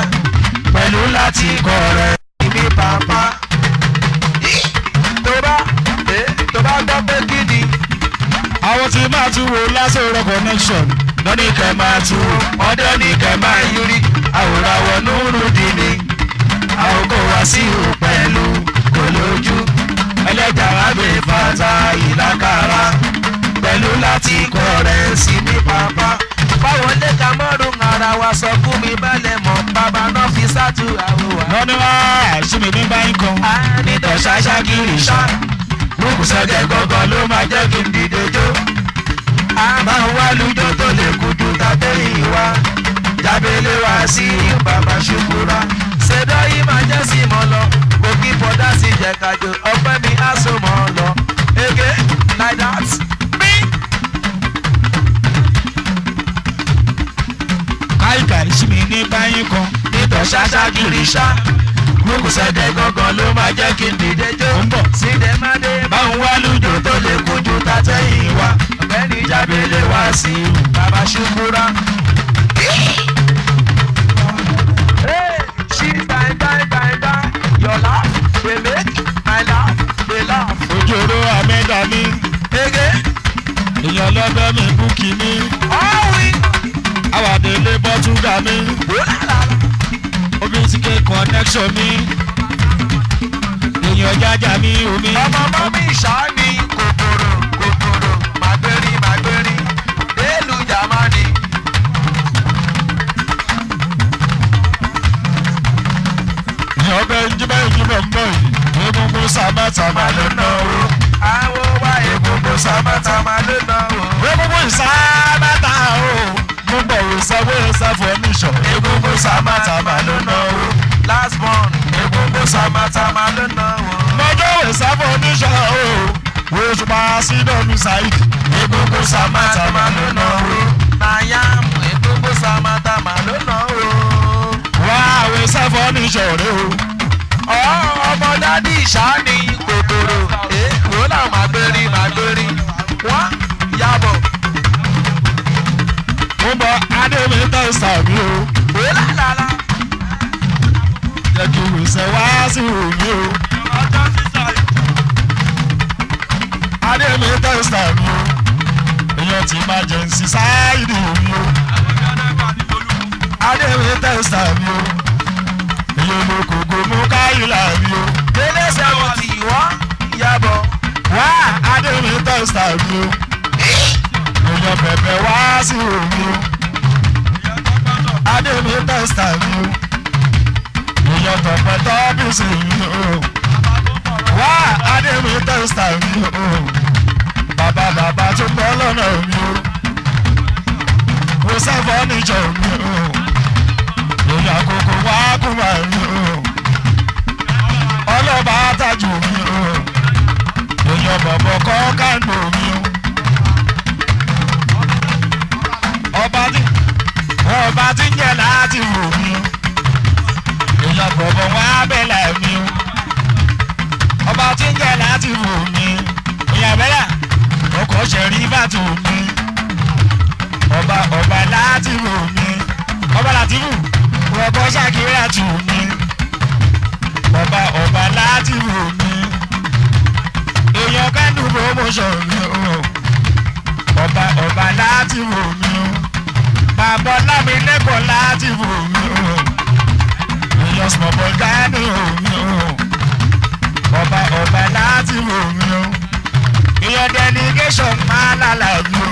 pẹ̀lú láti kọ̀ rẹ̀ ibi pàpà. Tó bá tó bá gbọ́ pé kí ni Àwọn tí máa tún wo lásòrò connection. wọ́n ní kẹ́ máa tù, wọ́n dẹ́ ní kẹ́ máa yiri. Àwòrán núrù dìní àwọn kò wá sí ìhù pẹ̀lú olójú. Ẹlẹ́jà lábẹ́ fata ìlàkàrà pẹ̀lú láti kọ̀ rẹ̀ sí ní pàpà. Báwo lè ka mọ́rùn ara wa sọ fún mi balẹ̀ mọ́ bàbá náà fi sátú àwòwà. Wọ́n ní wá àṣìmí ní báyìí kan. Nítọ̀ ṣáṣá kiri ṣá. Rúkùsọ̀jẹ̀ gangan ló máa jẹ́ kí n dìde jó. A máa ń wá lújọ́ tó lè kudu tàbẹ́yìn wa. Jábélé wá sí bàbá ṣùkúra. Ṣèdọ́ yìí máa jẹ́ sí mọ́ lọ. Kò kí bọ́dá sí jẹ̀kájò. Ọpẹ́ mi á so mọ́ lọ. Ege like that. Mi. Káìkà ìṣìmí ní báyìí kan. Nítọ̀ ṣáṣá kiri ṣá. Rúkùsọ̀jẹ̀ gangan ló máa jẹ́ kí n dìde jó. Ó ń bọ̀. Sídẹ̀mádé báwọn wá lújò tó lè kojú tàtẹ́yìn wa. Ọ̀gbẹ́ni Jábélé wá sí bàbá ṣùkúra. Hey, she bang bang bang bang. Your laugh dey make my laugh dey laugh. Ojú oró àmẹ́dà mi. Ege, Èèyàn lọ́bẹ̀ mi búkì mi. all we Àwàdé ilé bọ́túgà mi. wúlàlà. Omi ti ké connection mi. Èèyàn jájà mi omi. Ọmọ mọ́mí ṣáá ni kòkòrò kòkòrò màgbérí màgbérí délùú Jámánì. Èèyàn bẹ́ẹ̀ ń jí bẹ́ẹ̀ jí bẹ́ẹ̀ ń bọ̀ yìí. Egungun sábàtà máa ló ná o. Àwọn wa egungun sábàtà máa ló ná o. Egungun sábàtà o. Mo bọ̀ wò sanwó sáfọ̀ níṣọ̀. Egungun sábàtà máa ló ná o. Last born egungun sábàtà máa ló ná o. Mọ̀jọ́ wò sáfọ̀ níṣọ̀ o. Oṣù máa sí dọ́mi sáìdì. Egungun sábàtà máa ló ná o. Nàyàmù egungun sábàtà máa ló ná o. Wá àwẹ̀ sáfọ̀ níṣọ̀ rẹ o. Ọ̀ ọmọ dádì ìṣáni kòkòrò. Wò láwọn màgbérí màgbérí. Wọ́n yàbọ̀. Mo bọ̀ Adémi tán sàmì o. Wò lálàlà. Jẹ́ kí wòsàn wá sí omi o. Adémi tán sàmì o. Èèyàn ti máa jẹ nsí sáìdì omi o. Adémi tán sàmì o. Èèyàn olóko tẹ́sítà mi o. Èèyàn bẹ̀bẹ̀ wá sí omi o. Adémi tẹ́sítà mi o. Èèyàn tọ̀pẹ̀ tọ́bísì mi o. Wá Adémi tẹ́sítà mi o. Bàbá bàbá tó bọ́ lọ́nà mi o. Kò sẹ́fọ́ níjọ mi o. Èèyàn àkókò wá kúmà mi o. Ọlọ́ba tájù mi o. Èèyàn bọ̀bọ̀ kọ́ kánò mi o. Ọba tí ń jẹ láti wò mí o. Èèyàn bọ̀bọ̀ wá bẹ̀lẹ̀ mi o. Ọba tí ń jẹ láti wò mí. Èèyàn bẹ́lẹ̀ ọkọ̀ ṣẹ̀rí bàtò mi. Ọba ọba láti wò mí. Ọba láti wù ọkọ̀ ṣàkírà tù mí. Ọba ọba láti wò mí. Èèyàn kẹ́nu promotion mi o. Ọba ọba láti wò mí o. Bàbá Ọlámilékan láti wò mí o. Èèyàn sọ̀bọ̀ gánì mi o. Ọba ọba láti wò mí o. Èèyàn delegation máa lálà mi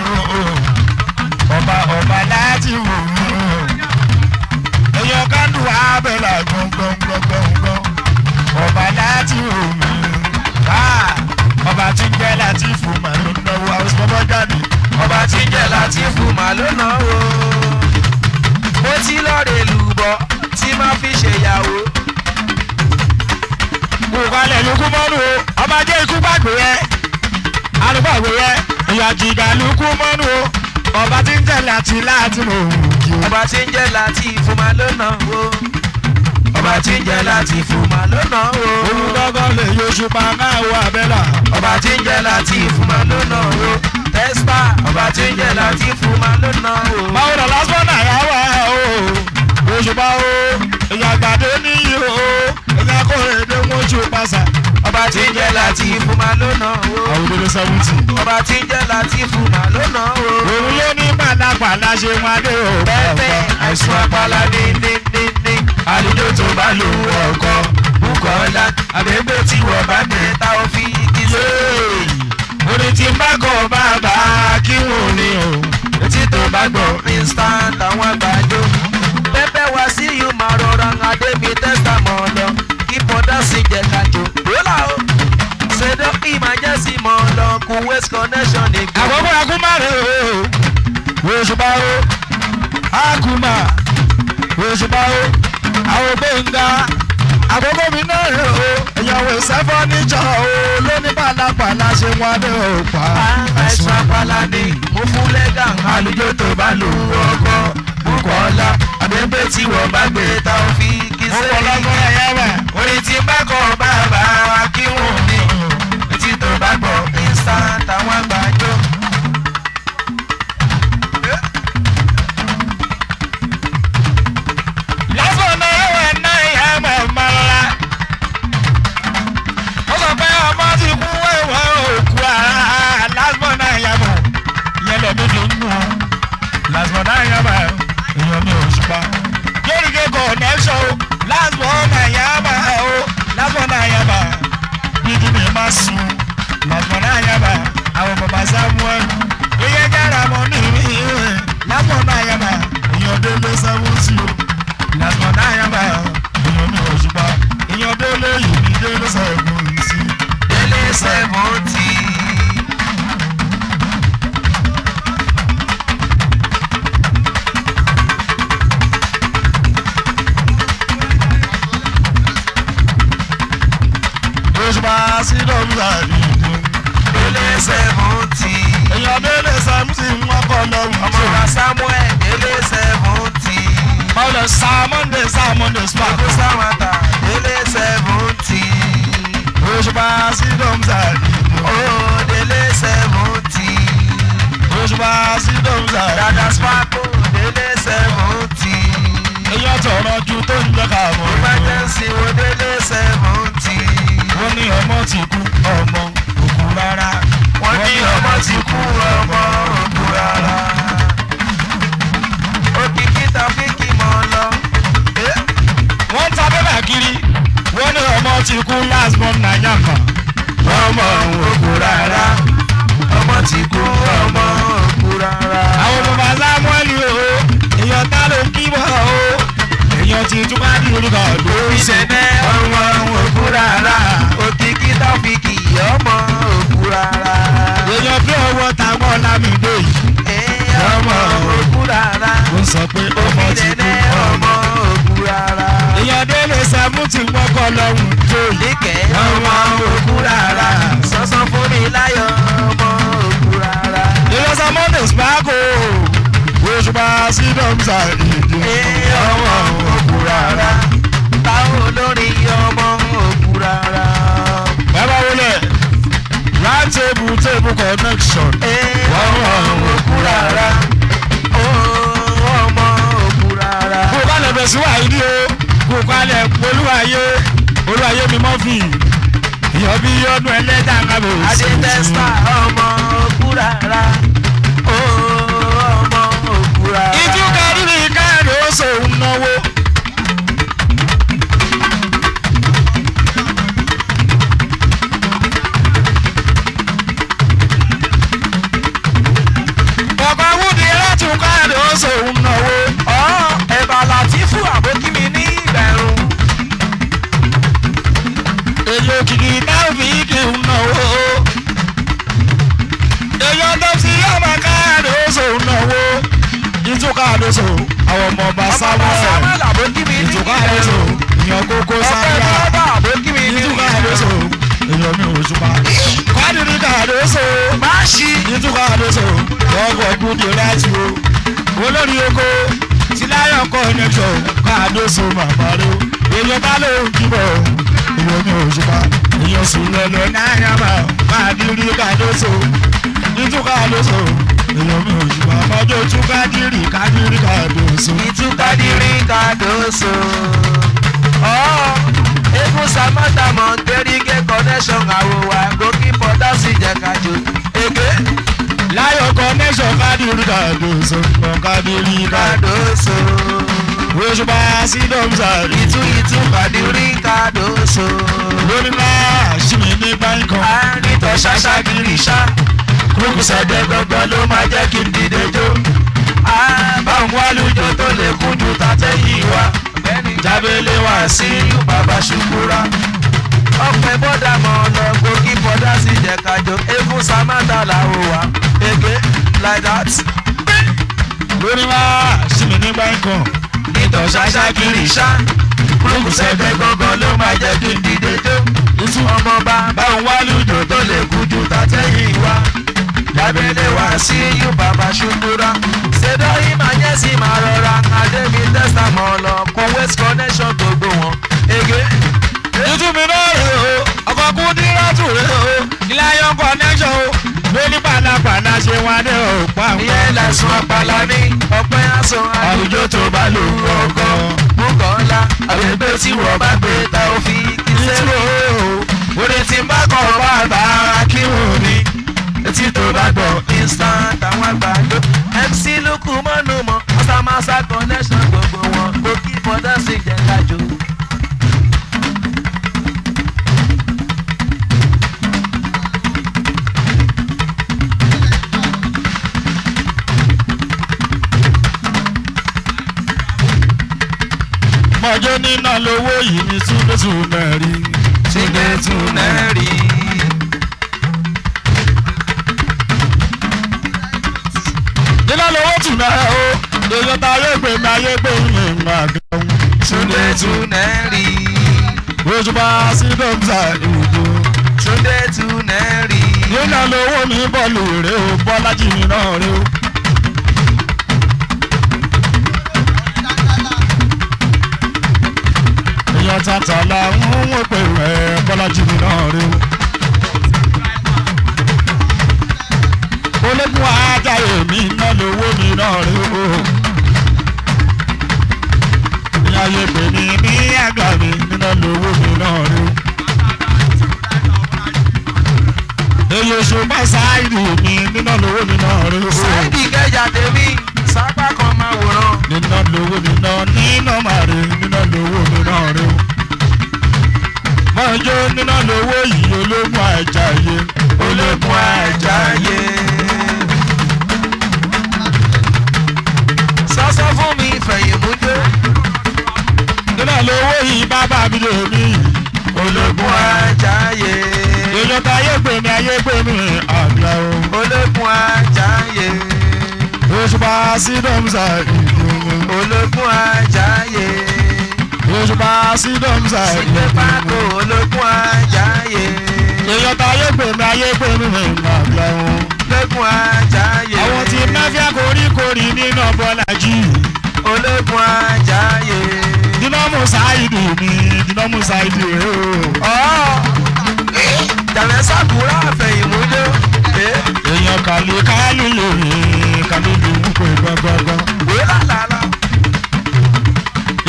o. Ọba ọba láti wò mí o. Èèyàn kánú abẹ́là gbọ̀ngbọ̀ngbọ̀ngbọ̀n. Ọba láti wò mí o. Ọba tí ń jẹ́ láti fún màá ló ń náwó àwọn sọ̀bọ̀ gánì. Ọba tí ń jẹ́ Látìfù mà ló náwó. Mo ti lọ́ọ̀rẹ́ lùbọ̀ tí máa fi ṣèyàwó. Kò kalẹ̀ lukú mọ́nú o, ọba jẹ́ ikú gbàgbé rẹ. Alùpàgbé rẹ, ìyá jìgà lukú mọ́nú o. Ọba tí ń jẹ́ láti láti mọ̀ òkè o. Ọba tí ń jẹ́ Látìfù mà ló náwó. Ọba tí ń jẹ́ Látìfù mà ló náwó. Òun gángan lè yọṣù pa káwọ abẹ́là. Ọba tí ń jẹ́ Látìfù mà ló náwó. Tẹ́sítà ọba tí ń jẹ́ Látìfù mà ló náwó. Báwo lọ lásán náà yà wá o? Òṣùpá o, ìyá àgbàdo níyì o, ìyá kórèdé wọn ṣù pàṣà. Ọba tí ń jẹ́ Látìfù mà ló náwó. Àwọn òdodo 70. Ọba tí ń jẹ́ Látìfù mà ló náwó. Òun ló ní pàlàpàlà ṣe wọn adé o. Pẹ́pẹ́ àìsàn apala ní ní ní ní. Àlùjọ tó bá lò ọkọ Bùkọ́lá àbẹ̀gbẹ́ tí wọ́n bá dé tá ò fi kí sí. Orin tí ń bá kọ bàbá kí wọ́n ní o. Etí tó bá gbọ́ instant àwọn àgbàdo. Pẹ́pẹ́ wá sí yóò máa rọra Adébí tẹ́sítà mọ́ ọ lọ. Kí bọ́dá sì jẹ́ kájọ. Bólà o! Ṣèdọ́ emergency mọ́ ọ lọ kú waste connection ní gbogbo. Àkókò akúmà rè o, òṣùpá o, akúmà, òṣùpá o, àwọn gbẹ̀ngà. Àkókò mi náà rè o, ìyàwó ìsẹ́fọ́ níjọ́ o, lóní pàlàpàlà ṣe wọn dé o pa. Àìsàn apala ni mo fún lẹ́gà àlùjọ tó bá lò ọkọ Bùkọ́lá àbẹ̀bẹ̀ tí wọ́n bá gbé tá ò fi kí Ó wọ lọ́gbọ́n ẹ̀yà wẹ̀. Orin tí bá kọ bàbá wa kí wọ́n ní etí tó bá gbọ́ instant àwọn àgbàjọ. Lásán náà ẹ̀wẹ̀ náà ìyá mọ̀ mọ́ra. Ó sọ pé ọmọ ti kú ẹ̀wọ̀n òkú ara. Lásán náà ìyá mọ̀ ìyẹn lọ mí fi ń nù. Lásán náà ìyá mọ̀ èèyàn mi ò ṣùpá. Yorùbá connection o. Lásán náà ìyá mọ̀ o. Lásán náà ìyá mọ̀ dídí mi máa sùn. Lásán náà ìyá mọ̀ àwọn bàbá Samuel. Iye jára mọ́ ní ìrìn. Lásán náà ìyá mọ̀ èèyàn délé 70 o. Lásán náà ìyá mọ̀ èèyàn mi ò ṣùpá. Èèyàn délé yìí ní délé 70. Délé 70. Òṣùpá sí dọ́kítà ìdí. Délé 70. Èèyàn délé 70 wọn kọ́ lọ́wọ́. Ọmọ Samuel délé 70. Báwo sa Monday sa Monday spark. Gbogbo Samata délé 70. Òṣùpá sí dọ́kítà ìdí. Ó délé 70. Òṣùpá sí dọ́kítà ìdí. Dada Sparko délé 70. Èèyàn tọrọ ju tó ń jẹ́ ká mọ̀. Emergency wo délé 70. Wọ́n ní ọmọ ti kú ọmọ òkú rárá. Wọ́n ní ọmọ ti kú ọmọ òkú rárá. Òkìkí Tàfíkì mọ̀ lọ. Wọ́n ta bébà kiri. Wọ́n ní ọmọ ti kú last born Naija kan. Ọmọ òkú rárá. Ọmọ ti kú ọmọ òkú rárá. Àwọn bàbá Samuel o, èèyàn tá ló ń kí bọ̀ o, èèyàn ti tún bá di orúkọ ló ń sọ. Ìṣẹ̀lẹ̀ ọmọ òkú rárá. Òkìkí Táfíkì ọmọ òkú rárá. Èèyàn bí ọwọ́ táwọn Lámìdé yìí Ọmọ òkú rárá. ó ń sọ pé ọmọ ti kú Ìṣẹ̀lẹ̀ ọmọ òkú rárá. Èèyàn délé sẹ́fún tí wọ́n kọ́ lọ́hùn tó yìí. Níkẹ́ ọmọ òkú rárá. Sọ́sọ́ fún mi láyọ̀ ọmọ òkú rárá. Èèyàn sọ Monday Sparko Òṣùpá sídọ̀mùsà ìdí. Ọmọ òkú rárá. Táwọn olórin ọmọ òkú rárá. Bàbá wọlé round table table connection. Ọmọ òkú rárá. Ọmọ òkú rárá. Kò kálẹ̀ bẹ̀ sí wàyí ní o, kò kálẹ̀ olúwayé olúwayé mi mọ́fì. Ìyọ̀ bí ọdún ẹlẹ́dàá ń kábò sí. Adé tẹ́sítà ọmọ òkú rárá. Ọmọ òkú rárá. Ìjú kárìrì káàdì ó sòun náwó. Ọkọ̀ wúdi látún káàdì ó sòun náwó. Ọ̀ ẹ̀bà Làtífù àbókí mi ní ìgbẹ̀rún. Èyí òkìkí táwọ̀fì kì í náwó. Èyí ọdọ́ sí ọmọ káàdì ó sòun náwó. Ìjú káàdì ó sòun àwọn ọmọ ọba Ọmọ Samuel. Samuel àbókí mi ní Ìjú káàdì ó ìgbẹ̀rún. sòun ìyàn kókó Ọpẹ́ sáyà. bọ́dà àbókí mi ní Ìtúkà àdóso èèyàn mi ò ṣùpá. Kádìrí kàdóso Máṣí. ìtúkà àdóso ọkọ̀ kúndé láti o. Olórí oko ti láyọ̀ connection kàdóso màmá rẹ o. Èèyàn bá lóun kíbọ̀ èèyàn mi ò ṣùpá. Èèyàn sùn lọ́lọ́ náírà máa kádìrí kàdóso ìtúkà àdóso èèyàn mi ò ṣùpá. Mọ́jọ́ tún kádìrí kádìrí kàdóso. Ìtúkadìrí kàdóso. Ọ̀ Egun Samata Mọ̀tẹ́rígẹ́ connection àwòwà gòkè pọ̀tà sí jẹ̀kájò. Èké Láyọ̀ connection kádìrí kàdóso kádìrí kàdóso. kàdóso. Òṣùpá sí dọ́mùsà rí. Ìtú ìtú kàdírí kàdóso. Lórí máa ṣì mí ní báńkì. Àrítọ̀ ṣáṣá kiri ṣá. Kúkúsẹ̀dẹ̀ gbọ̀ngbọ̀n ló máa jẹ́ kí n dìde jó. Báwọn wálùjọ tó lè kún ju tàtẹ́yìn wa. Jábélé wá sí bàbá ṣùkúra. Ọ̀pẹ bọ́dà mọ̀ ọ̀nà gòkè bọ́dà sí jẹ̀kájọ. Eégún Samata làwọ̀ wá. Ege like that. Lórí máa ṣì mí ní báńkì. Nítọ̀ ṣáṣá kiri ṣá. Kúkúsẹ̀dẹ̀ gbọ̀ngbọ̀n ló máa jẹ́ kí n dìde jó. Ìtú Ọmọba báwọn wá lùjọ tó lè kú ju tàtẹ́yìn wa. Jábélé wá sí yú bàbá ṣùkúra. Ṣèdọ̀ ìmàjẹ́sì máa rọra. Adébí tẹ́sà mọ̀ lọ. Kuwait connection gbogbo wọn. Ege. Ìtú mi náà rè o, ọkọ̀ kú dírọ́tù rè o, Ìláyọ̀ connection o, lóní pàlàpàlà ṣe wá ní òpá. Ìyẹn lẹ̀sùn àpàlà ní ọpẹ́ àsùn àlùjọ tó bá lò ọkọ̀. Bùkọ́lá àgbègbè tí wọ́n bá gbé ta ó fi kí Ìtú sẹ́rù. o, Orin tí ń bá kọ̀ bàbá akínwó mi. Etí tó bá gbọ́ instant àwọn àgbàdo. MC Lukú mọ́nu mọ́, Ọ̀sàmásá connection gbogbo wọn. Kò kí fọdá sí jẹ́ kájọ. Mọ̀jọ́ níná lówó yìí ní Túndé tún mẹ́rin. Túndé tún nẹ́rì. Níná lówó tún náà o, èèyàn ta ayé gbé mi ayé gbé mi máa gbẹ̀hún. Túndé tún nẹ́rì. Òṣùpá sí dọ́mùsà ìlú. Túndé tún nẹ́rì. Nínà lówó mi bọ́ọ̀lù rè o, Bọ́lájì mi náà rè o. Èèyàn tata la ń wò pé rẹ̀ Bọ́lájì mi náà rè o. Ológun ajá èmi náà lówó mi náà rè o. Ìyá yẹ pè mí ní àgbà mi nínà lówó mi náà rè o. Èyí oṣù bá sáìdì mi nínà lówó mi náà rè o. Sáìdì kẹjà tèmi, sápá kan máa wòran. Nínà lówó mi náà nínà máa rè nínà lówó mi náà rè o. Mọ̀ máa jó níná lówó yìí ológun àjàyè. Ológun àjàyè. Sọ́sọ́ fún mi fẹ̀yìn mújó. Níná lówó yìí bàbá mi lè mí. Ológun àjàyè. Èèyàn tá ayé gbè mí ayé gbè mí àgbà o. Ológun àjàyè. Òṣùpá sídọ̀mùsà ìdùnnú. Ológun àjàyè. Òṣùpá sídọ̀mùsà Sígbé pákó ológun àjàyè. Èèyàn tá ayé gbè mí ayé gbè mí àgbà o. Ológun àjàyè. Àwọn tí máfíà koríkorí nínú Bọ́lájì. Ológun àjàyè. Dínàmù Sáìdì mi, Dínàmù Sáìdì o. Ọ̀ jàmẹ́ sàkúrà fẹ̀yìn mújó. Èèyàn kàlí kálí lèmi, kàlí lè ń pè gbọ́ngbọ́ngbọ́n. Wòlá làlá.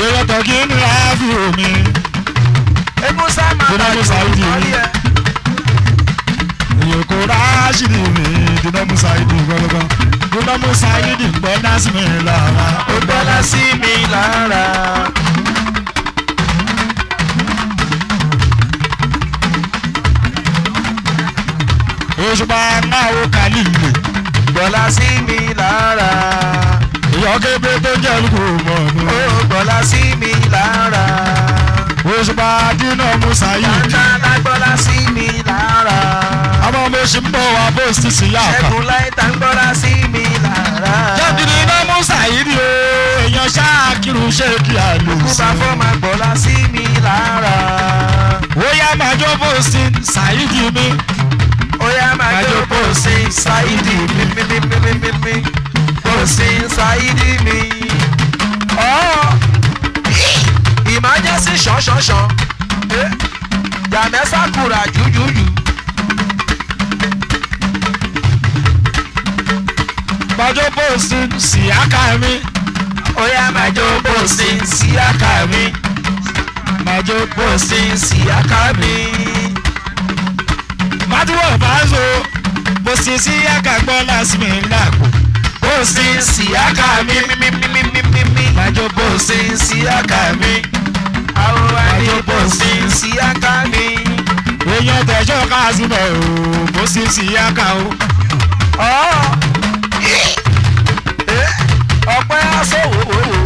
Èèyàn tọ́kí ní àáfíà omi. Egun sá máa Dínàmù bàjẹ́ Sáìdì orí mi. ẹ̀. Èèyàn kò ráṣìlì mi, Dínàmù Sáìdì gbọ́ngbọ́n. Dínàmù Sáìdì gbọ́ lásì mi lára. Ó gbọ́lá sí mi lára. Òṣùpá náà ó kàlí lè. Gbọ́lá sí mi lára. Èèyàn kébé tó jẹ́ olùkọ́ mọ̀ Ó ọ́nù. gbọ́lá sí mi lára. Òṣùpá Dínàmù Sáìdì. Tàǹtàlá gbọ́lá sí mi lára. Àmọ́ mo ṣì ń bọ̀ wá bóòsì sí yàtọ̀. Ṣẹ́gun láìta ń gbọ́lá sí mi lára. Jẹ́bi Dínàmù Sáìdì o, èèyàn ṣáàkiri ṣé kí a lò Kú sí. bá fọ́ máa gbọ́lá sí mi lára. Ó yá máa jó bóòsì Sáìdì mi. Ó yá máa jó bóòsì Sáìdì mi mi mi mi mi mi mi. Bóòsì Sáìdì mi. Ọ̀ emergency ṣanṣanṣan. Jàmẹ́ sàkúrà jújújù. Máa jó bóòsì síyáka mi. Ó yá máa jó bóòsì síyáka mi. Máa jó bóòsì. Bóòsì síyáka mi. Mádùúwọ̀ bázo, bóòsì síyáka gbọ́ lásì mi láàpò. Bóòsì síyáka mi mi mi mi mi mi mi mi. Máa jó bóòsì. Bóòsì síyáka mi. Àwọn àní bóòsì síyáka mi. Èèyàn tẹ̀sọ́ káàsìmọ̀ o, bóòsì síyáka o. Ọ̀ ọ̀pẹ́ aṣọ òwòwò.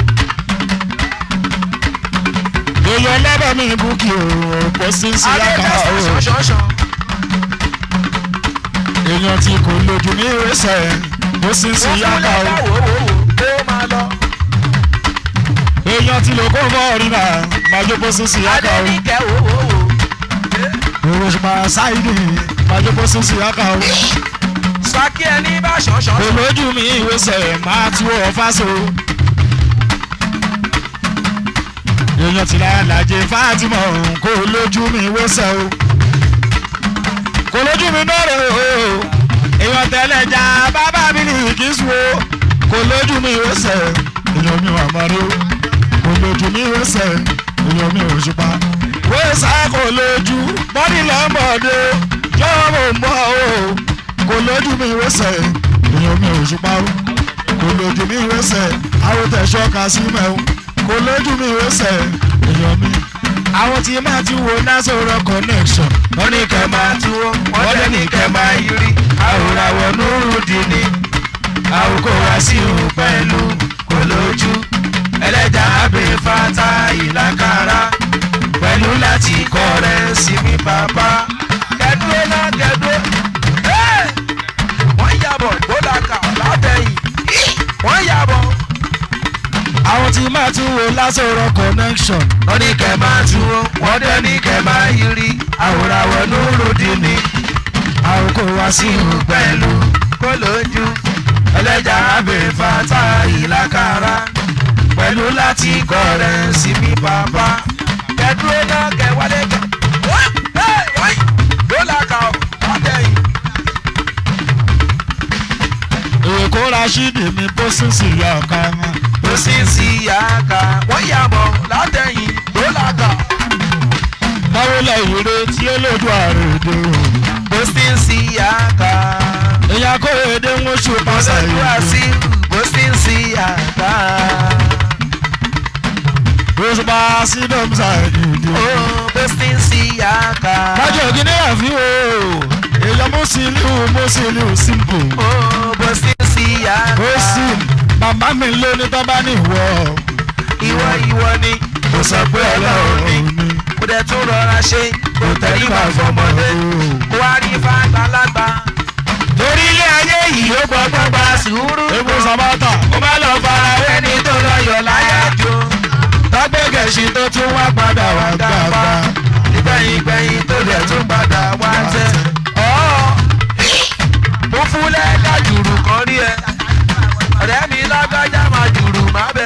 Èèyàn lẹ́bẹ̀ mi búkì o, bóòsì síyáka o. Adé ṣanṣanṣan. Èèyàn tí kò lójú ní ìrẹsẹ̀, bóòsì Wọ́n síyáka fúnlẹ̀ o. dá wòwòwò kó máa lọ. Èèyàn tí lè kó fọ́ ọ̀rìnà, máa jó bóòsì síyáka o. Adéníkẹ́ wòwòwò. Òṣùpá Sáìdì, máa jó bóòsì síyáka o. Saki ẹni bá ṣanṣanṣan. Olójú mi ìwésẹ̀ máa tú ọ̀fà so. Èèyàn ti lára làjẹ Fátímọ̀ kó lójú mi ìwésẹ̀ o. Kò lójú mi náà rè o. Èèyàn tẹ́lẹ̀ já bàbá mi ní ìkísù o. Kò lójú mi ìwésẹ̀ èèyàn mi wà mọ́rí o. Kò lójú mi ìwésẹ̀ èèyàn mi Òṣùpá. Wẹ́sà kò lójú bọ́dí lọ́mọdé yọ̀ọ́ mò ń bọ̀ o. Kò lójú mi ìwésẹ̀ èèyàn mi Òṣùpá o. Kò lójú mi ìwésẹ̀ àwòtẹ́sọ́ kásímẹ̀ o. Kò lójú mi ìwésẹ̀ èèyàn mi. Àwọn tí máa ti wo lásòrò connection. Wọ́n ní kẹ́ máa túwó, wọ́n dẹ̀ ní kẹ́ máa yiri. Àwòràwọ̀ Nurudini, àwòkọ́ wá sí òun pẹ̀lú kò lójú. Ẹlẹ́jà abẹ́ fata ìlàkàrà pẹ̀lú láti kọ́ rẹ̀ sí mi bàbá. Kẹ́dúró náà kẹ́dúró. Wọ́n yàbọ̀ gbọ́dàkà látẹ̀yìn. Wọ́n yàbọ̀. Àwọn tí máa ti wo lásòrò connection. Wọ́n ní kẹ́ máa túwó, wọ́n dẹ̀ ní kẹ́ máa yiri. Àwòràwọ̀ Nurudini. Àwòkọ́ wá sí òun Pẹ̀lú kó lójú ẹlẹ́jà abẹ́ fata ìlàkàrà pẹ̀lú láti kọ́ rẹ̀ sí mi bàbá. Kẹ́dúró náà kẹ́ wálé kẹ́ wọ́n ló kà látẹ̀yìn. Èkó Rashidi mi bó sísì yọ ọ̀kan wọn. Ó sì ń sí yàgà wọ́n yàbọ̀ látẹ̀yìn ló làkà. Báwo lẹ ìrè tí ó lójú àròdò? Ó sì ń sí yàgà. Èèyàn kó èdè ń oṣù pàṣẹ Olójú ìlú. àṣírù bó sì ń sí yàgà. Òṣùpá sídọ̀mùsà ìdí. Ó bó sì ń sí yàgà. Musiliu simple. Ó bó sí sí yàrá. Ó sì màmá mi ló ní tọ́ bá ní ìwọ. Ìwọ ìwọ ni kò sọ pé Ọlọ́run ni. Kò dẹ̀ tún rọra ṣe kò tẹríba fọmọdé. Kò wá rí fàgbàlagbà. Torí ilé ayé yìí ó gbọ́gbọ́n gba sùúrù. Epo Samata. Kó má lọ fara wẹ́ni tó lọ yọ̀ láyà jò. Tágbẹ́gẹ̀ṣin tó tún wá padà wá gbàgbà. Ìgbẹ̀yìn gbẹ̀yìn tó dẹ̀ tún padà wá tẹ̀. Ọ́ mo fúnlẹ̀ dájùrù kan rí ẹ. Ọ̀rẹ́ mi lágbájá máa jùrù má bẹ.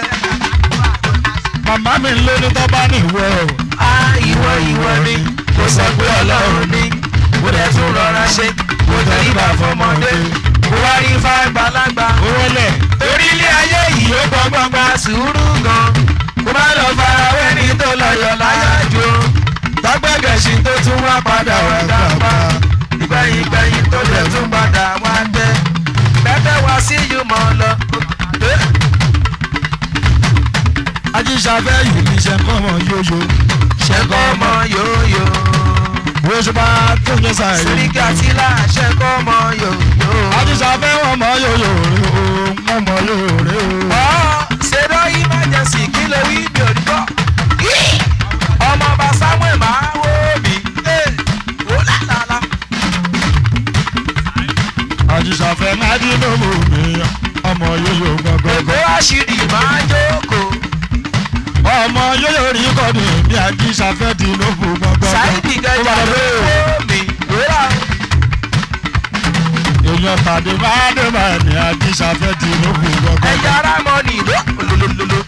Màmá mi ló ní tọ́ bá ní ìwọ. Á ìwọ ìwọ ni kò sọ pé Ọlọ́run ni. Mo dẹ̀ tún rọra ṣe kò tẹríba fọmọdé. Kò wá rí fàgbàlagbà. Owó lẹ̀. Torí ilé ayé yìí ó gbọ́ngbọ́n gba sùúrù gan. Kó má lọ fara wẹ́ni tó lọ yọ̀ láyà jò. Tágbẹ́gẹ̀ṣin tó tún wá padà wá gbàgbà. Ìgbẹ̀yìn gbẹ̀yìn tó lè tún padà wá tẹ́. Bẹ́ẹ̀ wá sí yùmọ̀ lọ. Ajíṣafẹ́ yìí ní ṣẹ́kọ́ ọmọ yóyó. Ṣẹ́kọ̀ ọmọ yóyó. Oṣùpá tó ń jẹ́ sáré. Síríkì àtìlá ṣẹ́kọ̀ ọmọ yóyó. Ajíṣafẹ́ wọn mọ yóyó rè o, wọ́n mọ yóyó rè o. Ọ̀ ṣèdọ́ emergency kí ló wí mi ò rí gbọ́. Ọmọ ọba Samuel máa wó mi. Ó lálàlá. Ajíṣafẹ́ Mádínlómù mi, ọmọ yóyó Èkó gangan. àṣírí máa jókòó. Ọmọ yóyó rí kọ́ni mi, Ajíṣafẹ́ dínlómù gangan. Ṣáìdì gẹjà ló wó mi. Wúrà Èèyàn tàbí Mádìmá ni Ajíṣafẹ́ dínlómù gangan. ẹja rámọ́nì ló lólólóló.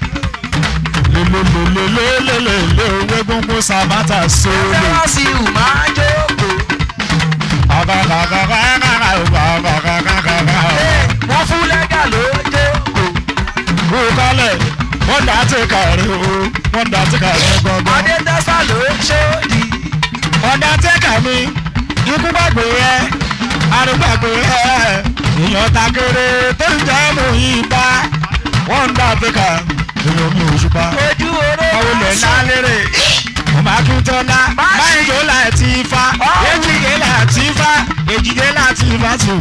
Lélelélelélelélé owó gbogbo Samata sóòlù. Fẹ́ràn ìhù máa jókòó. Wọ́n fún lẹ́gà ló jókòó. Bùkálẹ̀ wọ́n dá tí kàrí o, wọ́n dá tí kàrí gangan. Adé tẹ́sà ló ṣóòdì. Ọ̀dà tí kàmí, ikú gbàgbé ẹ, àrùn gbàgbé ẹ, èèyàn takere tó ń jẹ́ mú yín bá. Wọ́n dá tí kà, èèyàn mi ò ṣùpá. Ojú oró Báwo lẹ̀ lálérè? Ọmọ Akíntọ́lá, Máyìndó láti ifá, Èjìdé láti ifá, Èjìdé láti ifá tù.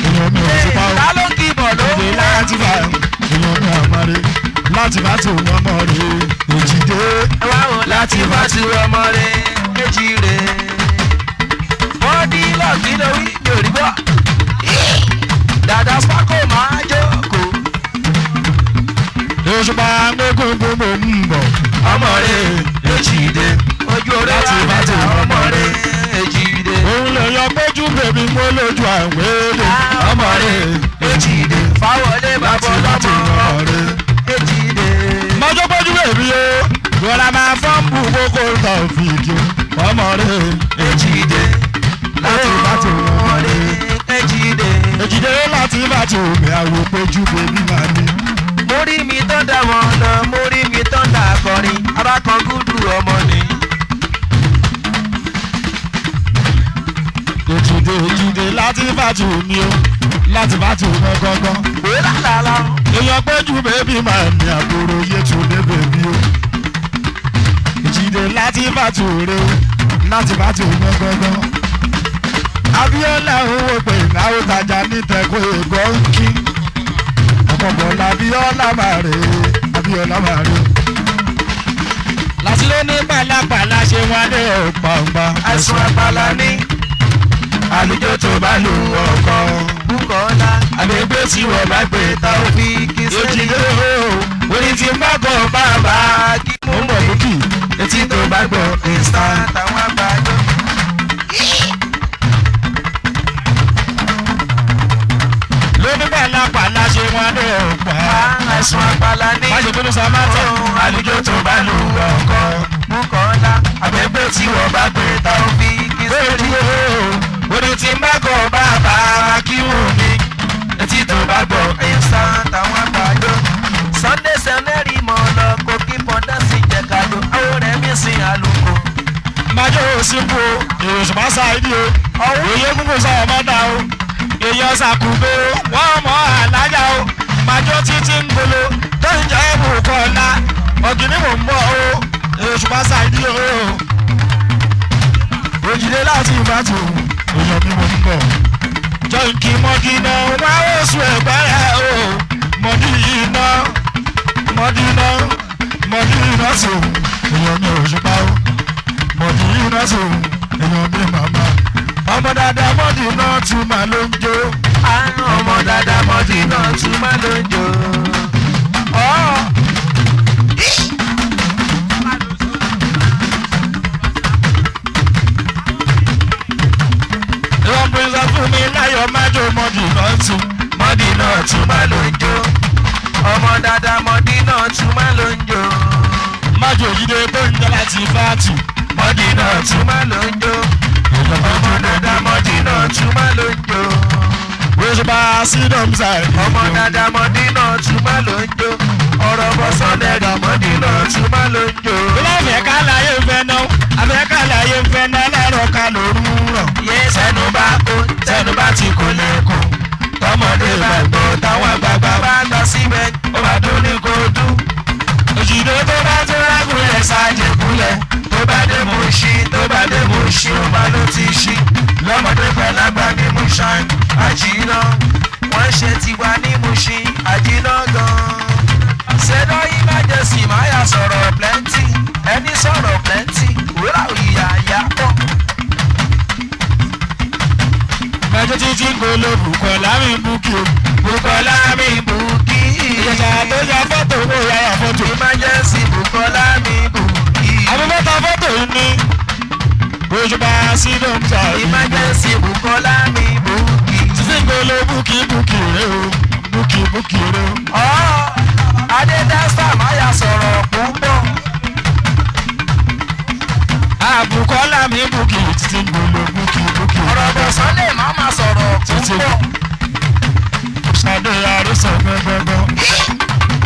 Èèyàn mi ò ṣùpá o. Ta ló ń kìbọ̀ ló ń Èjìdé láti fà, èèyàn mi ọmọ rẹ̀. Láti bá tù ọmọ rẹ̀, Èjìdé wá wò láti bá tu ọmọ rẹ̀ méjì rẹ̀. Wọ́n dín lọ́ọ̀kì lórí mi ò rí gbọ́. Dàdà Spako máa jókòó. Òṣùpá gbégúngún mò ń bọ̀. Ọmọ rẹ̀ Èjìdé. Ojú oró Láti bá tu ọmọ rẹ̀ Èjìdé. Òun lè yọ péjú bèbí mo lójú àwédè. Ọmọ rẹ̀ Èjìdé. Fáwọlé bàbá Láti bá tu ọlọ́mọ ọmọ rẹ̀. Èjìdé. Mọ́jọ́ péjú bèbí o, rọra máa fọ́n bù kókó tọ̀ fìdí. Ọmọ rẹ̀ Èjìdé. Láti bá tu ọmọ rẹ̀. Èjìdé. Èjìdé láti bá tu mi àwò péjú bèbí máa ní. Mórí mi tán dá wọn lọ, mórí mi tán dà kọrin, abákan gúdù ọmọ ni. Èjìdé Èjìdé láti bá tu mi o, láti bá tu mi gangan. Wòlá làlá. Èèyàn péjú bèbí máa ní àbúrò Yétúndé bèbí o. Èjìdé láti bá tu rè o, láti bá tu mi gangan. Abíọ́lá owó pé ìnáwó tajà ní tẹ̀kọ́ ègọ́ ń kí. Ọ̀pọ̀pọ̀ làbíọ́lá máa rè é, Abíọ́lá máa rè é. Lásìlẹ̀ ní pàlàpàlà ṣe wọn dé ọ̀pọ̀ngbà. Àìsàn àpàlà ní Àlùjọ tó bá lù ọkọ. Bùkọ́lá. Àgbègbè tí wọ́n bá gbé ta ó. Taofiki Èjìdé Sẹ́ni. o, orí ti má bọ̀ bàbá. Kí Mo ń bọ̀ bókì, etí tó bá gbọ́ instant. Àtàwọn àgbàjọ. Lóní pàlàpàlà ṣe wọn dé ọ̀pá. Àìsàn àpàlà ní Má ṣe bínú Samata, àlùjọ tó bá lù ọkọ. Bùkọ́lá. Àgbègbè tí wọ́n bá gbé ta ó. Taofiki Sẹ́ni. Èjìdé o, orí ti má bọ̀ bàbá kí wù mí. Etí tó bá gbọ́ Àtàwọn àgbàjọ. Sunday Sẹ́nẹ́rì mọ̀ lọ kó kí pọ́ńdà sí jẹ̀kadò. Àwọn rẹ̀ mí sin àlùkò. Májò òsínbó, èrò ṣùgbọ́n ṣáìdì o. Òye kúkú sọ̀rọ̀ mọ́ta o. Èèyàn ṣàkùnbé o, wọ́n mọ̀ àlájá o. Májò títí ń gbolo, tó ń jẹ́ Bùkọ́lá. Ọ̀gìnì mò ń bọ̀ o, èrò ṣùgbọ́n ṣáìdì o. Òjìlé láti ìbátò, èèyàn mi mò ń bọ̀. Jọ̀ǹkì mọ́dínà wá oṣù ẹ̀gbára o. Mọ́dínà mọ́dínà mọ́dínà sùn èèyàn mi ò ṣùpá o. Mọ́dínà sùn èèyàn mi màmá. Ọmọ dáadáa mọ́dínà tún máa ló ń jó. Ọmọ dáadáa mọ́dínà tún máa ló ń jó. Ìwọ̀n pínsá fún mi láyọ̀ májò mọ́dínà tún. Mọ́dínà tún máa ló ń jó. Ọmọ dáadáa mọ́dínà tún máa ló ń jó. Májò jíde tó ń jẹ́ láti fáàtì. Mọ́dínà tún máa ló ń jó. Ọmọ dáadáa mọ́dínà tún máa ló ń jó. Òṣùpá sídọ̀m sáì. Ọmọ dáadáa mọ́dínà tún máa ló ń jó. Ọ̀rọ̀ bọ́ sọ́lẹ̀rì mọ́dínà tún máa ló ń jó. Ilé ìfẹ́ ká láyé ń fẹ́ náà, àfẹ́ ká láyé ń fẹ́ náà lẹ́rọ ká lóru rọ̀. Yé sẹ́nu bá kó sẹ́nu bá ti kó lẹ́kọ̀ọ́. Tọmọdé bá gbọ́ táwọn àgbààgbà bá lọ síbẹ̀ ó bá dún ní kó dún. Òjìdó tó bá tó rágùnlẹ̀ ṣàjẹkúlẹ̀ tó bá dé mú ṣí tó bá dé mú ṣí ó bá ló ti ṣí. Lọ́mọdé pẹ̀lágbà ní Mushin àjìnà wọ́n ṣe tiwa ní Mushin àjìnà gan-an. Ṣẹ̀dọ̀ emergency máa yà sọ̀rọ̀ plenty ẹni sọ̀rọ̀ plenty wúrà ìyá ìyá pọ̀. Mẹ́jọ títí kò lo Bùkọ́lá mi búkì o. Bùkọ́lá mi bùkí. Ìjẹ̀sà tó ya fọ́tò ó yà ya fọ́tò. Emergency Bùkọ́lá mi bùkí. Àbí mẹ́ta fọ́tò yìí ní. Òṣùpá sídọ̀m sáì. Emergency Bùkọ́lá mi bùkí. Títí kò lo búkì búkì rẹ o. Búkì búkì rẹ o. Ọ́ Adédásá máa yà sọ̀rọ̀ púpọ̀. Àbùkọ́lá mi búkì títí kò lo búkì búkì rẹ Ọ̀rọ̀ o. bọ̀sán lè má máa sọ̀rọ̀ púpọ̀. Ṣadé arúsọ gbọ́ngbọ́ngbọ́n.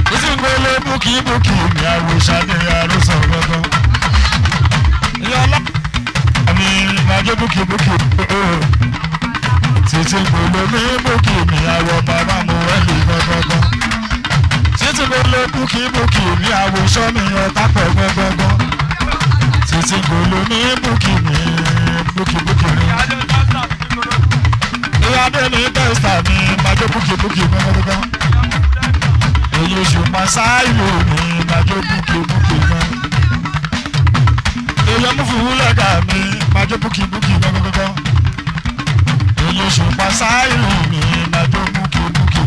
Títí kò lo búkì búkì mi àwò Ṣadé arúsọ gbọ́ngbọ́n. Ìyọlá mi máa búkì búkì o. Títí kò lo mi búkì mi àwọ̀ bàbá mo wẹ́lì gbọ́ngbọ́ngbọ́n. Títí kò lo búkì búkì mi àwò sọ́mi ọ̀tá pẹ̀ gbọ́ngbọ́ngbọ́n. Títí kò lo mi búkì mi búkì búkì mi. Ìyá dé mi tẹ́sítà mi máa jó búkì búkì gbọ́ngbọ́ngbọ́n. Èyí oṣù Masáìlú mi máa jó búkì búkì gan. Èyí ọmú fún lẹ́gà mi máa jó búkì búkì gbọ́ngbọ́ngbọ́n. Èyí oṣù Masáìlú mi máa jó búkì búkì.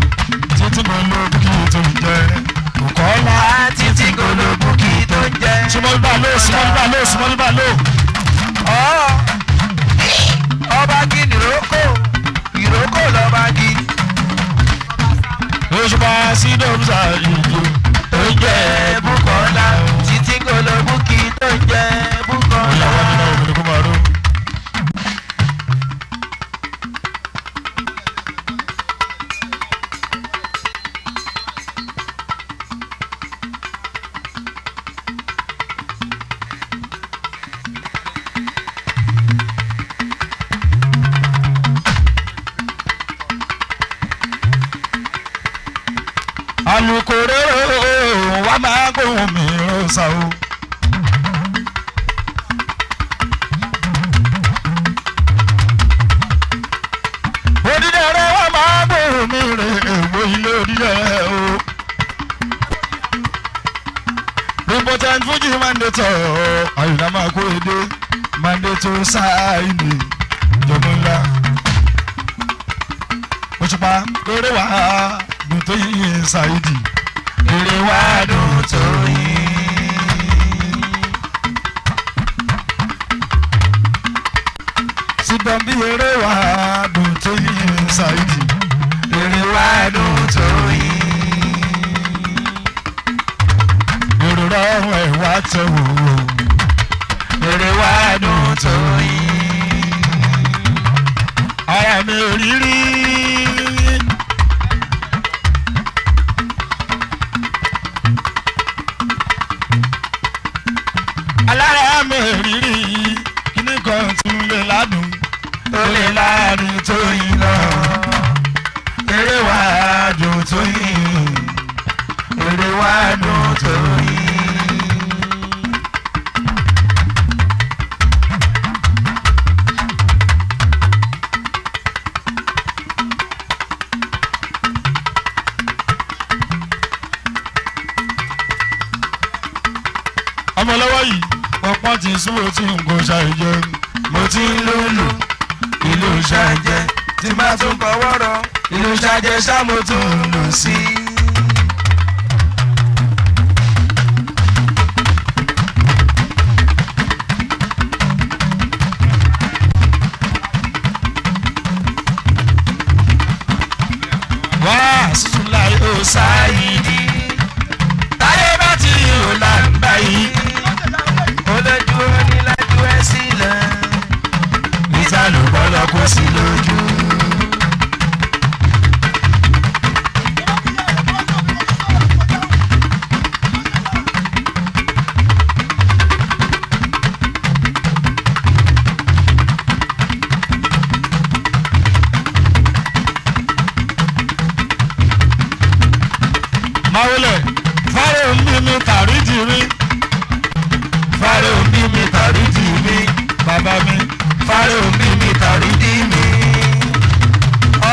Títí mo lo búkì tó ń jẹ Bùkọ́lá. Títí kò lo bùkí tó ń jẹ. Sumọ́lúbà ló sumọ́lúbà ló sumọ́lúbà ló. Ọ́ ọba kí nìrókò ìrókò lọ́ba kí. Òṣùpá sídọ̀mùsà ìjò Tó ń jẹ Bùkọ́lá títí kò lo bùkí tó ń jẹ Bùkọ́lá. Ìyàwó mi náà òmìnir kó máa ró. Alukoro wa máa gbóhùn mi rọ́ṣà o. Odídẹrẹ́ wa máa gbóhùn mi rè èwo ilé odídẹrẹ́ o. Important Fuji mandate Àyìnlá máa kó edé mandate sáàìnì ìjọba ńlá. Òṣùpá lórí wa dùn tó yín ṣáìdì. Èrè wá dùn tó yín. Ṣùgbọ́n bí eré wa dùn tó yín ṣáìdì. Èrè wá dùn tó yín. Èrò rọrùn ẹ̀ wá tẹ̀ wò ó. Èrè wá dùn tó yín. Ara mi ò rí rí. Alára mi ò rí rí. Kíní kan tún lè ládùn. Tó lè ládùn tó yín lọ. Èrè wá dùn tó yín. Èrè wá dùn tó yín. ti sún ó tí n kò ṣàìjẹ. Mo ti ń lùlù ìlú ṣàjẹ, tí bá tún kọwọ́ rọ ìlú ṣàjẹ ṣá mo tún ń lù sí. Wá sísun láyé ó Sáyidi táyé bá ti ò là ń bá yìí. Olójú onílájú ẹ sílẹ̀, Ìsàlù bọ́lá kó sí lójú. Máwùlẹ̀ fáró ń bí mi tàrí jì mí. Fáró ń bí mi tàrí jì mí. Bàbá mi. Fáró ń bí mi tàrí dì mí.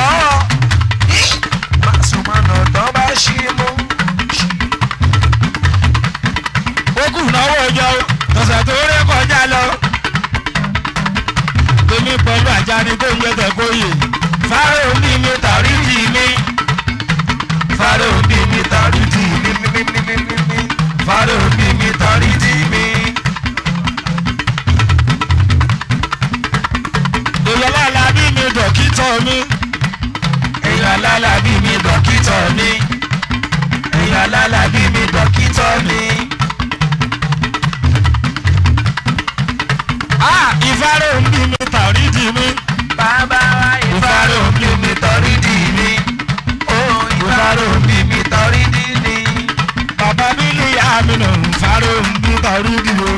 Ọ́ Màsùmọ̀nà tán bá ṣí mú. Ó kù náwó ọjọ́ tọ̀sẹ̀ tó ré kọjá lọ. Èmi pẹ̀lú Àjàní tó ń jẹ tẹ̀kóyè. Fáró ń bí mi tàrí dì mí. Fáró ń bí mi tàrí dì mí mí mí mí mí mí. Fáró ń bí mi tàrí dì mí. Èèyàn lálá bí mi dọ̀kítọ̀ mi. Èèyàn lálá bí mi dọ̀kítọ̀ mi. Èèyàn lálá bí mi dọ̀kítọ̀ mi. Ìfáró ń bí mi tàrí dì mí. Bàbá wa ìfáró ń bí mi tọrí dì mí. Ó ìfáró ń bí mi tọrí dì mí. Bàbá mi ní ìyá mi nù ìfáró ń bí tàrí dì o.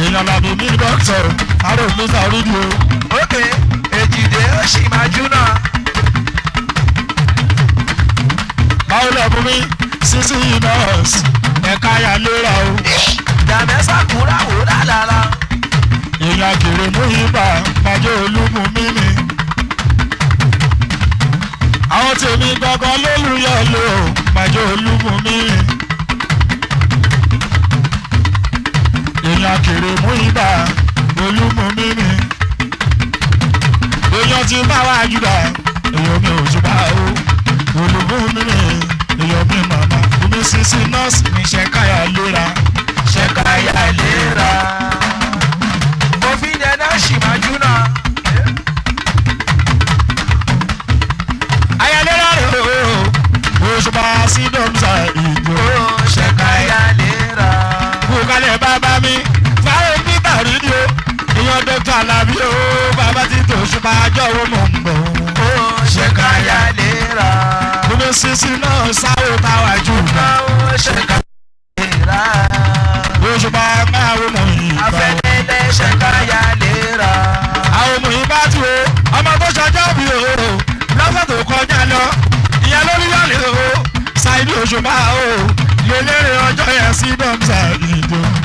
Èèyàn làbí mi dọ́kítọ̀ ìfáró ń bí tàrí dì o. Ókè èjìdé ó sì máa jú náà. Báwo lọ fún mi sísí nọ́ọ̀sì ẹ̀ka yà lóra o. Dàmẹ́sà kúrà wò lálàlá. Èèyàn kèrè mú ibà pàjọ́ olúmu mímì. Àwọn tèmi gangan lólùyọ̀ lò pàjọ́ olúmu mímì. Èèyàn kèrè mú ibà olúmu mímì. Èèyàn ti bá wa jùlọ èèyàn mi ò ṣùgbọ́n o. Olúmu mímì èèyàn mi màmá omi sísí nọ́ọ̀sì mi ṣe káyà lóra. Ṣẹ̀káyà lera. Òfin dẹ̀dá sì máa jú náà. Ayálẹ́rà rẹ̀ o, òṣùpá sí dọ́mùsà ìjọ. Ó ṣẹ̀káyà lera. Kúkalẹ̀ bàbá mi, fáwọn mítà rídìó, ìyọ̀n dókítà Alábí o, bàbá ti tò òṣùpá àjọ wo mò ń bọ̀. Ó ṣẹ̀káyà lera. Gbogbo sísí náà sáwó táwa jù bá. Ó ṣẹ̀káyà lera. Òṣùpá máa wo mò ń bọ̀. Afẹ́lẹ́lẹ́ ṣẹ̀káyà lera. Àwọn ọmọ yìí bá tu o, ọmọ tó ṣọjọ́ bí o, lọ́sẹ̀ tó kọjá lọ, ìyẹn lórí yọ̀lẹ̀ o, ṣáìdì òṣùpá o, lélẹ́rìí ọjọ́ yẹn sí dọ́mùsà ìjọ.